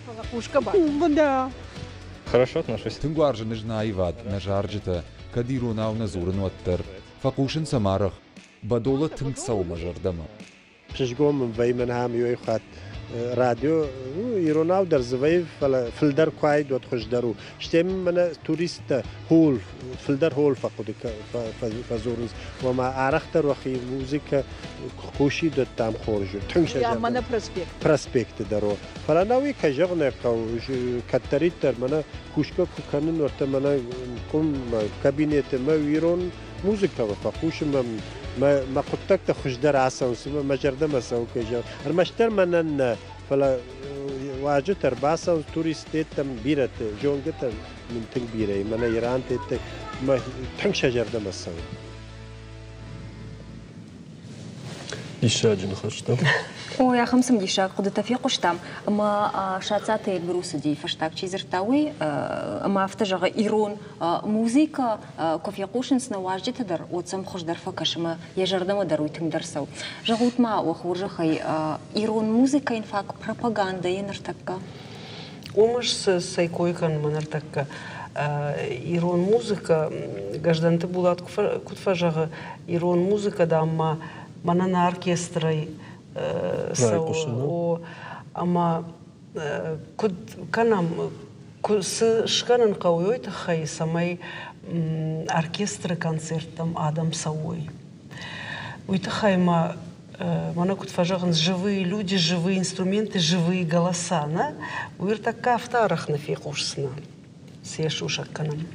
Фӕлӕ хъусгӕ ба. Да. Хорошо отношусь. Тынг уарзын ӕз нӕ аивад, нӕ зарджытӕ, кӕд иронау нӕ дзурын, уӕддӕр. Фӕхъусын сӕм арӕх. Бӕдолы тынг цӕуы мӕ зӕрдӕмӕ. Чызгон мын вӕййы мӕнӕ ам иуӕй хатт радио иронау дӕр дзы вӕййы, фӕлӕ фылдӕр куы уаид, уӕд хуыздӕр у. Стӕй мӕнӕ туристтӕ хол, фылдӕр хол фӕхъуыды фӕдзурынц. Ома арӕхдӕр уӕхи музыкӕ куы хъусид, уӕд дам хорз у. Тынг сӕ Я мӕнӕ проспект. Проспекты дӕр у. Фӕлӕ нӕ уый, кӕй зӕгъын ӕй хъӕуы, кӕддӕриддӕр мӕнӕ кусгӕ куы кӕнын, уӕдта мӕнӕ къуым кабинеты мӕ ирон музыкӕмӕ фӕхъусын мӕм мӕ мӕ хъуыддӕгтӕ хуыздӕр ацӕуынц, мӕ зӕрдӕмӕ цӕуы, кӕй зӕгъын. Ӕрмӕстдӕр мӕнӕн нӕ, фӕлӕ уазджытӕ ӕрбацӕуынц туристтӕм бирӕты, зонгӕтӕ мын тынг бирӕ и, мӕнӕ ирантӕ мӕ тынг сӕ зӕрдӕмӕ цӕуы. Диссаджы ныхӕстӕ. Ой, ахӕм цымыдисаг хъуыдытӕ фехъуыстам, ӕмӕ Сацаты Эльбрус уыди фӕстаг чи дзырдта, уый, ӕмӕ афтӕ зӕгъы, ирон музыкӕ куы фехъусынц нӕ уазджытӕ дӕр, уӕд сӕм хуыздӕр фӕкӕсы ӕмӕ йӕ зӕрдӕмӕ дӕр уый тынгдӕр цӕуы. Зӕгъут-ма, уӕ хорзӕхӕй, ирон музыкӕйӕн фаг пропагандӕйы ныртӕккӕ? Уым ӕз цӕй кой кӕнын ныртӕккӕ. Ирон музыкӕ, Гӕздӕнты Булат куыд фӕзӕгъы, ирон музыкӕ, дам, ма мӕнӕн оркестрӕй цӕуы. Ӕмӕ куыд кӕнӕм, цы скӕнын хъӕуы уый тыххӕй, цӕмӕй оркестры концерттӕм адӕм цӕуой. Уый тыххӕй ма мӕнӕ куыд фӕзӕгъынц, живые люди, живые инструменты, живые голоса, нӕ? Уый ӕртӕккӕ афтӕ арӕх нӕ фехъусдзынӕ, цы йӕ сусӕг кӕнӕм.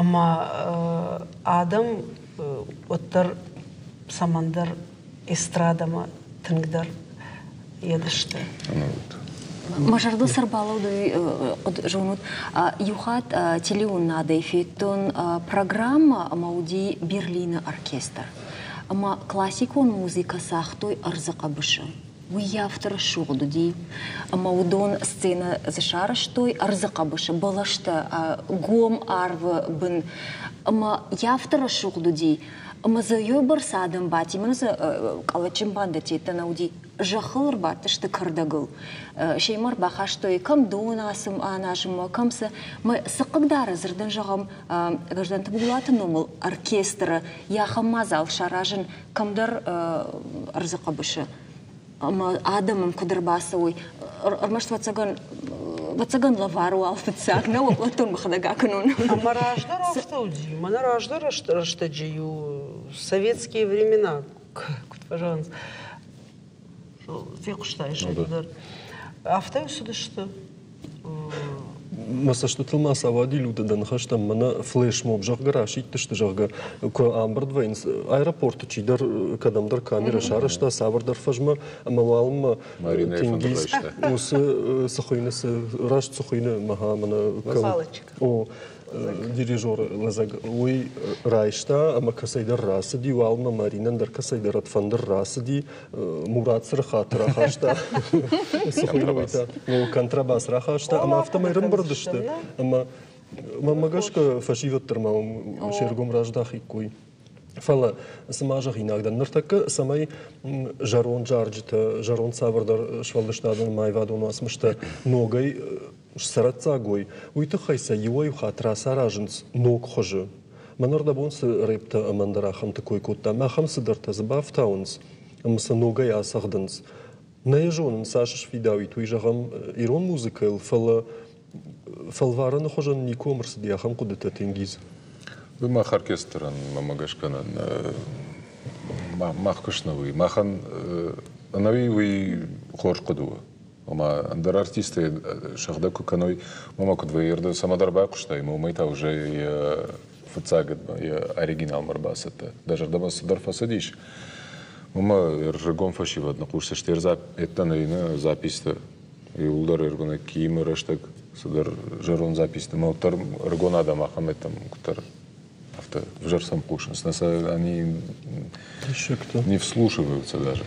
Ӕмӕ адӕм уӕддӕр цӕмӕндӕр эстрадӕмӕ тынгдӕр едысты. Мӕ зӕрдыл цы ӕрбалӕуд, уый зонут, иу хатт телеуынадӕй федтон программӕ ӕмӕ уыди Берлины оркестр. Ӕмӕ классикон музыкӕ цагътой ӕрдзы хъӕбысы. Уый афтӕ рӕсугъд уыди, ӕмӕ уыдон сценӕ дзы сарӕзтой ӕрдзы хъӕбысы, бӕлӕстӕ гом арвы бын. Ӕмӕ йӕ афтӕ рӕсугъд уыди, ӕмӕ дзы бӕрц адӕм бадти, мӕнӕ дзы къӕлӕтджын бандӕттӕ нӕ уыди, зӕххыл ӕрбадтысты кӕрдӕгыл. Семӕ ӕрбахастой кӕм дон аназынмӕ, кӕм цы. Мӕ цы хъыгдары дзырдӕн зӕгъӕм, Гражданты Булаты номыл оркестры йӕ ахӕм мадзал саразын кӕмдӕр ӕрдзы хъӕбысы. Ӕмӕ адӕм ӕм куыд ӕрбацӕуой, ӕрмӕст ӕвӕццӕгӕн ӕвӕццӕгӕн лӕвар уал фыццаг нӕ уӕддон мӕхӕдӕг акӕнон. Ӕмӕ раздӕр афтӕ уыди. Мӕнӕ раздӕр рӕстӕджы-иу советские времена, куыд фӕзӕгъынц, фехъуыстаис дӕр. Афтӕ цыдысты. Мӕ цӕстытыл ма сауади Людӕ дӕ ныхӕстӕм, мӕнӕ флешмоб, зӕгъгӕ, расидтысты, зӕгъгӕ, куы амбырд вӕййынц аэропорты чидӕр кӕдӕмдӕр камерӕ сарӕзта цавӕрдӕр фӕзмӕ, ӕмӕ уалынмӕ Тенгиз уыцы цы хуыйны, цы раст цы хуыйны, мӕ мӕнӕ о дирижер лӕдзӕг, уый райста ӕмӕ кӕцӕйдӕр рацыди, уалынмӕ Маринӕн дӕр кӕцӕйдӕр ӕд фӕндыр рацыди, Мурат цырыхаты рахаста, цы хуыйны уый та, контрабас рахаста, ӕмӕ афтӕмӕй рымбырд сты. Ӕмӕ мӕнмӕ гӕсгӕ фӕсивӕд дӕр ма уым се ргом раздахиккой. Фӕлӕ цыма зӕгъинаг дӕн, ныртӕккӕ цӕмӕй зӕронд зарджытӕ, зӕронд цавӕрдӕр сфӕлдыстадон ӕмӕ аивадон уацмыстӕ ногӕй сцӕрӕццаг уой, уый тыххӕй сӕ иуӕй-иу хатт рацаразынц ног хуызы. Мӕн ӕрдӕбон цы рэптӕ ӕмӕ ӕндӕр ахӕмты кой кодтам, ахӕм цыдӕртӕ дзы бафтауынц ӕмӕ сӕ ногӕй ацӕгъдынц. Нӕ йӕ зонын, цас сфидауит, уый зӕгъӕм, ирон музыкӕйыл, фӕлӕ фӕлварӕны хуызӕн никуы ӕрцыди ахӕм хъуыдытӕ, Тенгиз. Уый мах оркестрӕн, мӕнмӕ гӕсгӕ, мах куыст нӕ уый. Махӕн ӕнӕуи уый хорз хъуыды у. Ома ӕндӕр артисттӕ сыгъдӕг куы кӕной, уымӕ куыд вӕййы, цӕмӕдӕр байхъуыстай, ӕмӕ уымӕй та уже йӕ фыццаг йӕ оригиналмӕ ӕрбацыдтӕ. Дӕ зӕрдӕмӕ цыдӕр фӕцыдис, уымӕ ӕрыгон фӕсивӕд ныхъусдзысты ӕрдзӕ записьтӕ. Иууылдӕр ӕрыгон Киимы рӕстӕг цыдӕр зӕронд записьтӕ, ӕмӕ уӕддӕр ӕрыгон адӕм ахӕм куыддӕр афтӕ взӕр сӕм хъусынц. Нӕ сӕ они не вслушиваются даже.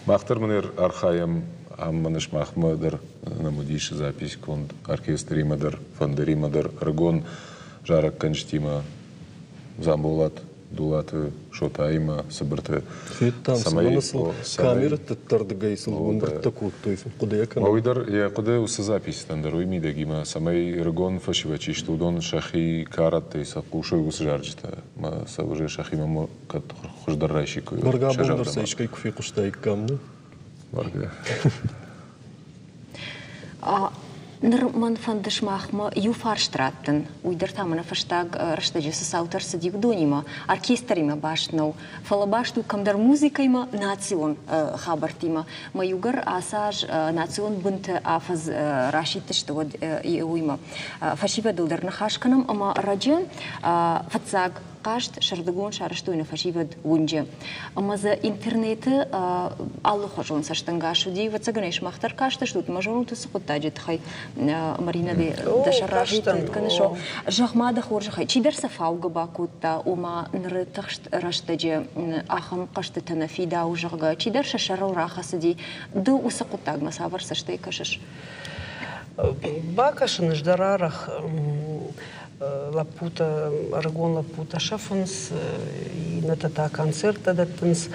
Мах дӕр мын архайӕм ам мӕнӕ сымахмӕ дӕр нӕм уыдис запись конд оркестримӕ дӕр, фӕндыримӕ дӕр, ӕрыгон зарӕггӕнджытимӕ Дзамболат. Дулаты Шотаимӕ Цыбырты. Федтам, цымӕ сыл камерӕты дӕрдыгӕй сыл ӕмбырдтӕ кодтой, хъуыдыйӕ кӕнын. Уый дӕр йӕ хъуыды уыцы записьтӕн дӕр уый мидӕгимӕ, цӕмӕй ӕрыгон фӕсивӕд чи сты, уыдон сӕхи карӕттӕй сӕ хъусой уыцы зарджытӕ ӕмӕ сӕ уже сӕхимӕ кӕд хуыздӕр райсиккой. Бӕргӕ абон дӕр сӕ искӕй куы фехъуыстаиккам, не? Бӕргӕ. Ныр мӕн фӕнды сымахмӕ иу фарст раттын. Уый дӕр та мӕнӕ фӕстаг рӕстӕджы цы цаутӕ ӕрцыди, уыдонимӕ, оркестримӕ баст нӕу, фӕлӕ баст у кӕмдӕр музыкӕимӕ, национ хабӕрттимӕ. Мӕ иугӕр ацы аз национ бынты афӕдз расидтысты, уӕд уыимӕ. Фӕсивӕдыл дӕр ныхас кӕнӕм ӕмӕ ӕрӕджы фыццаг хъазт сӕрдыгон сарӕзтой нӕ фӕсивӕд уынджы. Ӕмӕ дзы интернеты алыхуызон цӕстӕнгас уыди. Ӕвӕццӕгӕн ӕй сымах дӕр кастыстут, мӕ зонут уыцы хъуыддаджы тыххӕй. Марина, дӕ сӕр разы кӕныс? Зӕгъ-ма дӕ хорзӕхӕй, чидӕр сӕ фаугӕ бакодта, ома ныры тыхст рӕстӕджы ахӕм хъӕзтытӕ нӕ фидауы, зӕгъгӕ, чидӕр сӕ сӕрыл рахӕцыди. Ды уыцы хъуыддагмӕ цавӕр цӕстӕй кӕсыс? Бакӕсын ӕз дӕр арӕх лӕппутӕ, ӕрыгон лӕппутӕ сӕфынц, иннӕтӕ та концерттӕ дӕттынц.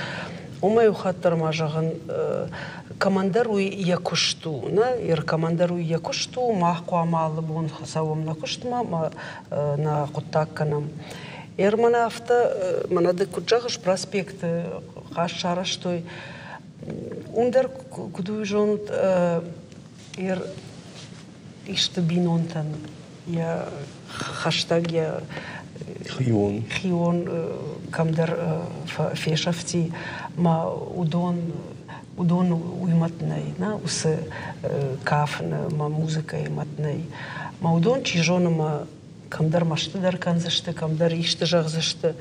Уымӕй иу хатт дӕр ма зӕгъын, кӕмӕндӕр уый йӕ куыст у, нӕ? Кӕмӕндӕр уый йӕ куыст у, мах хъуамӕ алы бон цӕуӕм нӕ куыстмӕ, нӕ хъуыддаг кӕнӕм. Эр мӕнӕ афтӕ, мӕнӕ ды куыд зӕгъыс, проспекты хъазт сарӕзтой, уым дӕр куыд уый зонут, Ир исты бинонтӕн йӕ хӕстӕг, йӕ хион, хион кӕмдӕр фесӕфти, ма уыдон уыдон уый мӕт нӕй, нӕ уыцы кафыны мӕ музыкӕйы мӕт нӕй. Мӕ уыдон, чи зоны, мӕ кӕмдӕр мӕсты дӕр кӕндзысты, кӕмдӕр исты зӕгъдзысты.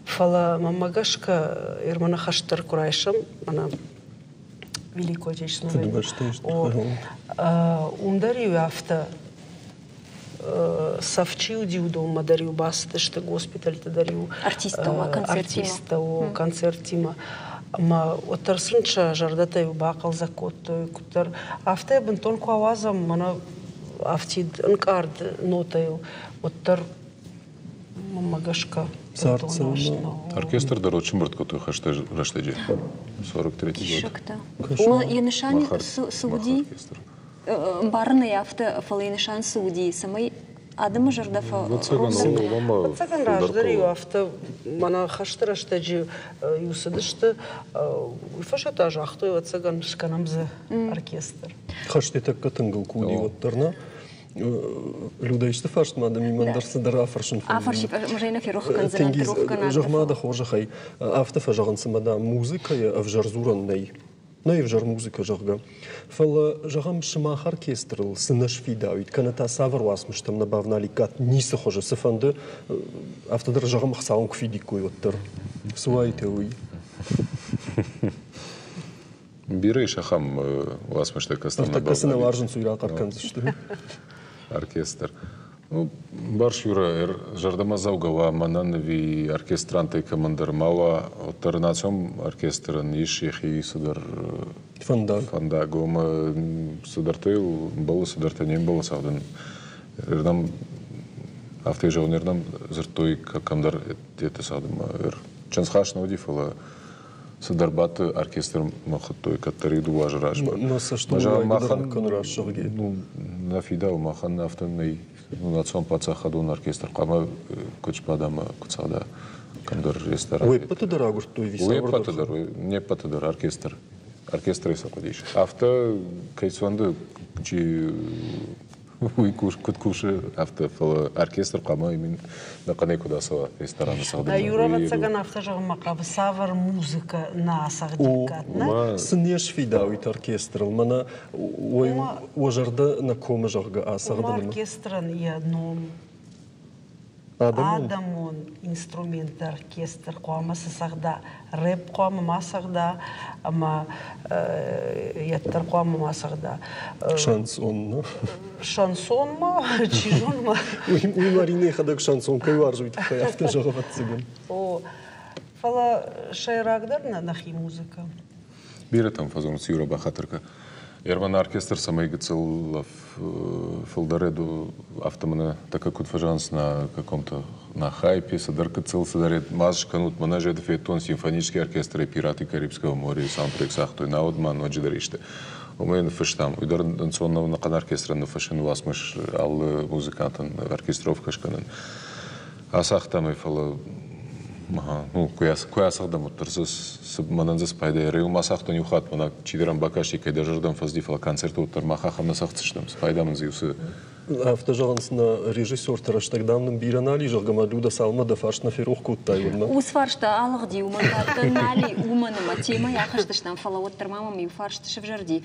Фӕлӕ мӕнмӕ гӕсгӕ, Ерманы хӕст дӕр куы райсӕм, мӕнӕ Великой Отечественной Фыдыбӕстӕйы Уым дӕр-иу афтӕ цӕф чи уыди, уыдонмӕ дӕр-иу бацыдысты госпитальты дӕр-иу артисттӕ концерттимӕ. Ӕмӕ уӕддӕр сын сӕ зӕрдӕтӕ-иу бахъӕлдзӕг кодтой куыддӕр. Афтӕ бынтон куы ауадзӕм, мӕнӕ афтид ӕнкъард нотӕйыл, уӕддӕр мӕнмӕ гӕсгӕ Цард цӕуылнӕ? Оркестр дӕр сымбырд кодтой хӕсты рӕстӕджы. 43 год. Йӕ нысан цы уыди? Ӕмбарын ӕй афтӕ, фӕлӕ йӕ нысан цы уыди, цӕмӕй адӕмы зӕрдӕ Ӕвӕццӕгӕн, раздӕр-иу афтӕ мӕнӕ хӕсты рӕстӕджы иу цыдысты, уый фӕстӕ та загътой, ӕвӕццӕгӕн, скӕнӕм дзы оркестр. Хӕсты тӕккӕ тынгыл куы уыди, уӕддӕр нӕ? Люда, исты фарст ма дӕм имӕн дӕр цыдӕр афӕрсын фӕнды. Афӕрси, ферох кӕндзынӕн, Тенгиз, зӕгъ-ма дӕ хорзӕхӕй, афтӕ фӕзӕгъынц, ӕмӕ дам, музыкӕйы ӕвзӕр дзурӕн нӕй. Нӕй ӕвзӕр музыкӕ, зӕгъгӕ. Фӕлӕ, зӕгъӕм, сымах оркестрыл цы нӕ сфидауид, кӕнӕ та цавӕр уацмыстӕм нӕ бавналиккат ницы хуызы, цыфӕнды, афтӕ дӕр, зӕгъӕм, ӕхцауын куы фидиккой, уӕддӕр. Цы уаид уый? Бирӕ ис ахӕм уацмыстӕ, кӕцытӕм Ныртӕккӕ цы нӕ уарзынц, уый рахъӕр кӕндзысты. Оркестр. Ну, Барс Юра, зӕрдӕмӕдзӕугӕ уа мӕнӕн ӕви оркестрантӕй кӕмӕндӕр ма уа, уӕддӕр национ оркестрӕн ис йӕхи цыдӕр фӕндаг. Фӕндаг, ома цыдӕртӕ йыл ӕмбӕлы, цыдӕртӕ не мбӕлы цардӕн. Рдӕм, афтӕ зӕгъын, рдӕм дзырдтой кӕмдӕр дедты цардмӕ. Чындзхаст нӕ уыди, фӕлӕ цыдӕр бадты оркестрмӕ хуыдтой кӕддӕр дыууӕ азы размӕ. Нӕ цӕстуылӕй кӕны рӕсугъди. Ну, нӕ фидауы махӕн афтӕ нӕй. Национ паддзахадон оркестр хъуамӕ куыд сбада ӕмӕ куыд цӕгъда кӕмдӕр ресторан. Уе ппӕты дӕр агуырдтой Уе ппӕты дӕр, не ппӕты дӕр оркестр. Оркестрӕй сӕ хъуыдис. Афтӕ кӕй цуанды чи уый куыд кусы, афтӕ, фӕлӕ оркестр хъуамӕ ӕнӕхъӕнӕй куыд ацӕуа рестораны цӕгъдынмӕ. Юра, ӕвӕццӕгӕн, афтӕ зӕгъынмӕ хъавы, цавӕр музыкӕ нӕ ацӕгъдиккат, нӕ? Цы не сфидауид оркестрыл, мӕнӕ уӕ зӕрдӕ нӕ комы, зӕгъгӕ, ацӕгъдынмӕ. Оркестрӕн йӕ ном Адӕмон инструментты оркестр хъуамӕ цы цӕгъда, рэп хъуамӕ ма цӕгъда ӕмӕ йеддӕр хъуамӕ ма цӕгъда. Шансон, ну? Шансон ма, чи зоны ма. Уый Марина йӕхӕдӕг шансон кӕй уарзы, уый тыххӕй афтӕ зӕгъы, ӕвӕццӕгӕн. О, фӕлӕ сӕйрагдӕр нӕ нӕхи музыкӕ. Бирӕтӕм фӕдзурынц Юра бахатыр кӕ. Ерман оркестр цӕмӕй гыццыл фылдӕр афтӕ мӕнӕ такӕ куыд фӕзӕгъынц на каком-то на хайпе, цыдӕр гыццыл цыдӕр ма скӕнут, мӕнӕ зӕды федтон симфонический оркестрӕй «Пираты Карибского моря» саундтрек цагътой, науӕд ма ноджыдӕр исты. Уымӕй ныффыстам. Уый дӕр ӕнцон нӕу ӕнӕхъӕн оркестрӕн ныффыссын уацмыс алы музыкантӕн оркестровкӕ скӕнын. Ацагътам ӕй, фӕлӕ ну, куы ацӕгъдӕм, уӕддӕр дзы мӕнӕн дзы спайда ӕрӕй ма цагътон иу хатт, мӕнӕ чидӕр ӕм бакасти, кӕйдӕр зӕрдӕм фӕцыди, фӕлӕ концерты уӕддӕр мах ахӕм нӕ цӕгъддзыстӕм, спайда мын дзы иу цы. Афтӕ зӕгъынц нӕ режиссерты рӕстӕг, дам, нын бирӕ нал и, зӕгъгӕ, ма Люда цалынмӕ дӕ фарст нӕ ферох кодтай, уӕдмӕ. Уыцы фарста алыгъди, уымӕн та нал и, уымӕн ӕмӕ темӕйы ахызтыстӕм, фӕлӕ уӕддӕр ма мӕм иу фарст сывзӕрди.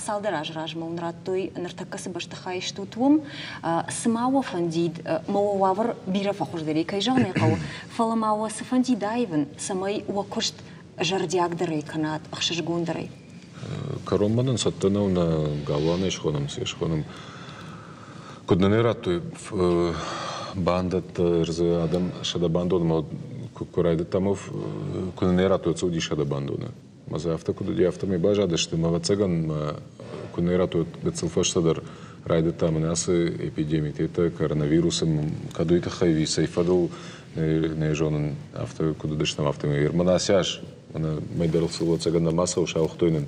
Цалдӕр азы размӕ уын радтой, ныртӕккӕ цы бӕстыхай стут, уым. Цы ма уӕ фӕндид, мӕ уӕ уавӕр бирӕ фӕхуыздӕр и, кӕй зӕгъын ӕй хъӕуы, фӕлӕ ма уӕ цы фӕндид аивын, цӕмӕй уӕ куыст зӕрдиагдӕрӕй кӕнат, ӕхсызгондӕрӕй? Кӕронмӕ нын цӕттӕ нӕу нӕ галуанӕй схонӕм, цы схонӕм. Куыд нын радтой бандӕттӕ, ӕрдзы адӕм 100 бандонмӕ куы райдыдтам, куы нын радтой, уыди 100 бандоны. Мӕ дзы афтӕ куыд уыди, афтӕмӕй баззадысты. Мӕ ӕвӕццӕгӕн, куы нӕ радтой, гыццыл фӕстӕдӕр райдыдта мӕнӕ ацы эпидеми, коронавирусы, кӕд уый тыххӕй ӕви цӕй фӕдыл, нӕ зонын, афтӕ куыд уыдыстӕм, афтӕмӕй. Мӕнӕ ацы аз, мӕнӕ мӕйдӕр сыл ӕвӕццӕгӕн нӕма цӕуы, сауыгътой нын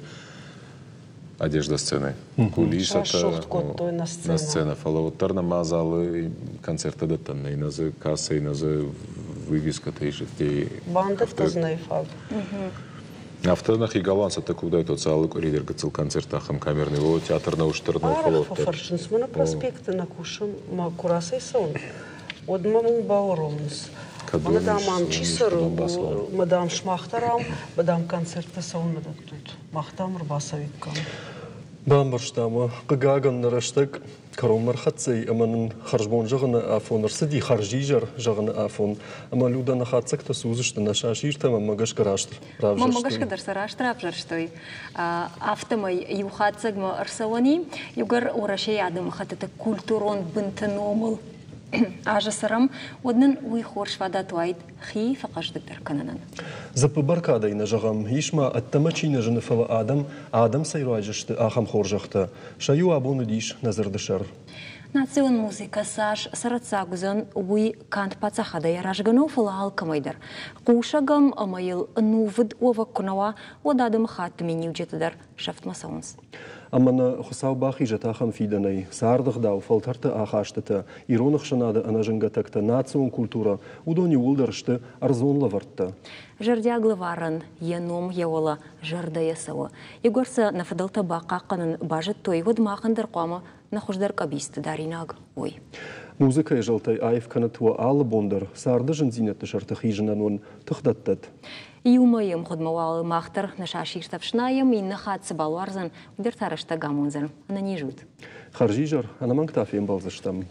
одежда сцены. Кулисӕтӕ на сценӕ, фӕлӕ уӕддӕр нӕма залы концерттӕ дӕттӕн нӕй, нӕ дзы кассӕй, нӕ дзы вывескӕтӕ ис. Бандӕттӕ дзы нӕй фаг. Афтӕ нӕхи галуан цӕттӕ куы уыдаид, уӕд алы къуыри дӕр гыццыл концерт ахӕм камерный, о, театр нӕу стыр, нӕу, фӕлӕ уӕддӕр. Фӕрсынц мӕ, проспекты нӕ кусын, мӕ куы рацӕйцӕуын, уӕд мӕ уым бауромынц. Мӕнӕ, дам, ам чи цӕры, мӕ, дам, сымах дӕр ам, мӕ, дам, концерттӕ цӕуыннӕ дӕттут, мах, дам, ӕрбацӕуиккам. Бамбӕрстам, хъыгагӕн, нӕ рӕстӕг кӕронмӕ ӕрхӕццӕ и ӕмӕ нын хӕрзбон зӕгъыны афон ӕрцыди, хӕрзизӕр зӕгъыны афон. Ӕмӕ Люда, нӕ хатдзӕгтӕ цы уыдзысты нӕ сасиртӕм ӕмӕ гӕсгӕ раст равзӕрстой? Мӕнмӕ гӕсгӕ дӕр сӕ раст равзӕрстой. Афтӕмӕй иу хатдзӕгмӕ ӕрцӕуӕн и, иугӕр Уӕрӕсейы адӕмыхӕттыты культурон бынты номыл азы цӕрӕм, уӕд нын уый хорз фадат уаид хи фӕхъӕздыгдӕр кӕнынӕн. Дзыппы бӕркадӕй нӕ зӕгъӕм, ис ма ӕддӕмӕ чи нӕ зыны, фӕлӕ адӕм адӕм цӕй руаджы сты, ахӕм хорзӕхтӕ. Сӕ иу абон уыдис нӕ дзырды сӕр. Национ музыкӕ цас цӕрӕццаг уыдзӕн, уый канд паддзахадӕй аразгӕ нӕу, фӕлӕ алкӕмӕй дӕр. Хъусӕг ӕм ӕмӕ йыл ӕнувыд уӕвӕг куы нӕ уа, уӕд адӕмыхатты миниуджытӕ дӕр сӕфтмӕ цӕуынц. Ӕмӕ нӕ Хуыцау бахизӕт ахӕм фидӕнӕй, царды гъдау, фӕлтӕрты ахастытӕ, ирон ӕхсӕнады ӕнӕзынгӕ тӕгтӕ, национ культурӕ, уыдон иууылдӕр сты ӕрдзон лӕвӕрттӕ. Зӕрдиаг лӕварӕн йӕ ном йӕ уӕлӕ зӕрдӕйӕ цӕуы. Иугӕр сӕ нӕ фыдӕлтӕ бахъахъхъӕнын базыдтой, уӕд махӕн дӕр хъуамӕ нӕ хуыздӕр къӕбицты даринаг уой. Музыкӕйы зӕлтӕй аив кӕнӕт уӕ алы бон дӕр, царды зындзинӕдты сӕрты хизынӕн уын тых дӕттӕд. Иу мӕйы ӕмгъуыдмӕ уал мах дӕр нӕ сасиртӕ ӕфснайӕм, иннӕ хатт цы балуардзӕн, уый дӕр та рӕстӕг амондзӕн. Ӕнӕниз ут! Хӕрзизӕр, ӕнӕмӕнг та фембӕлдзыстӕм.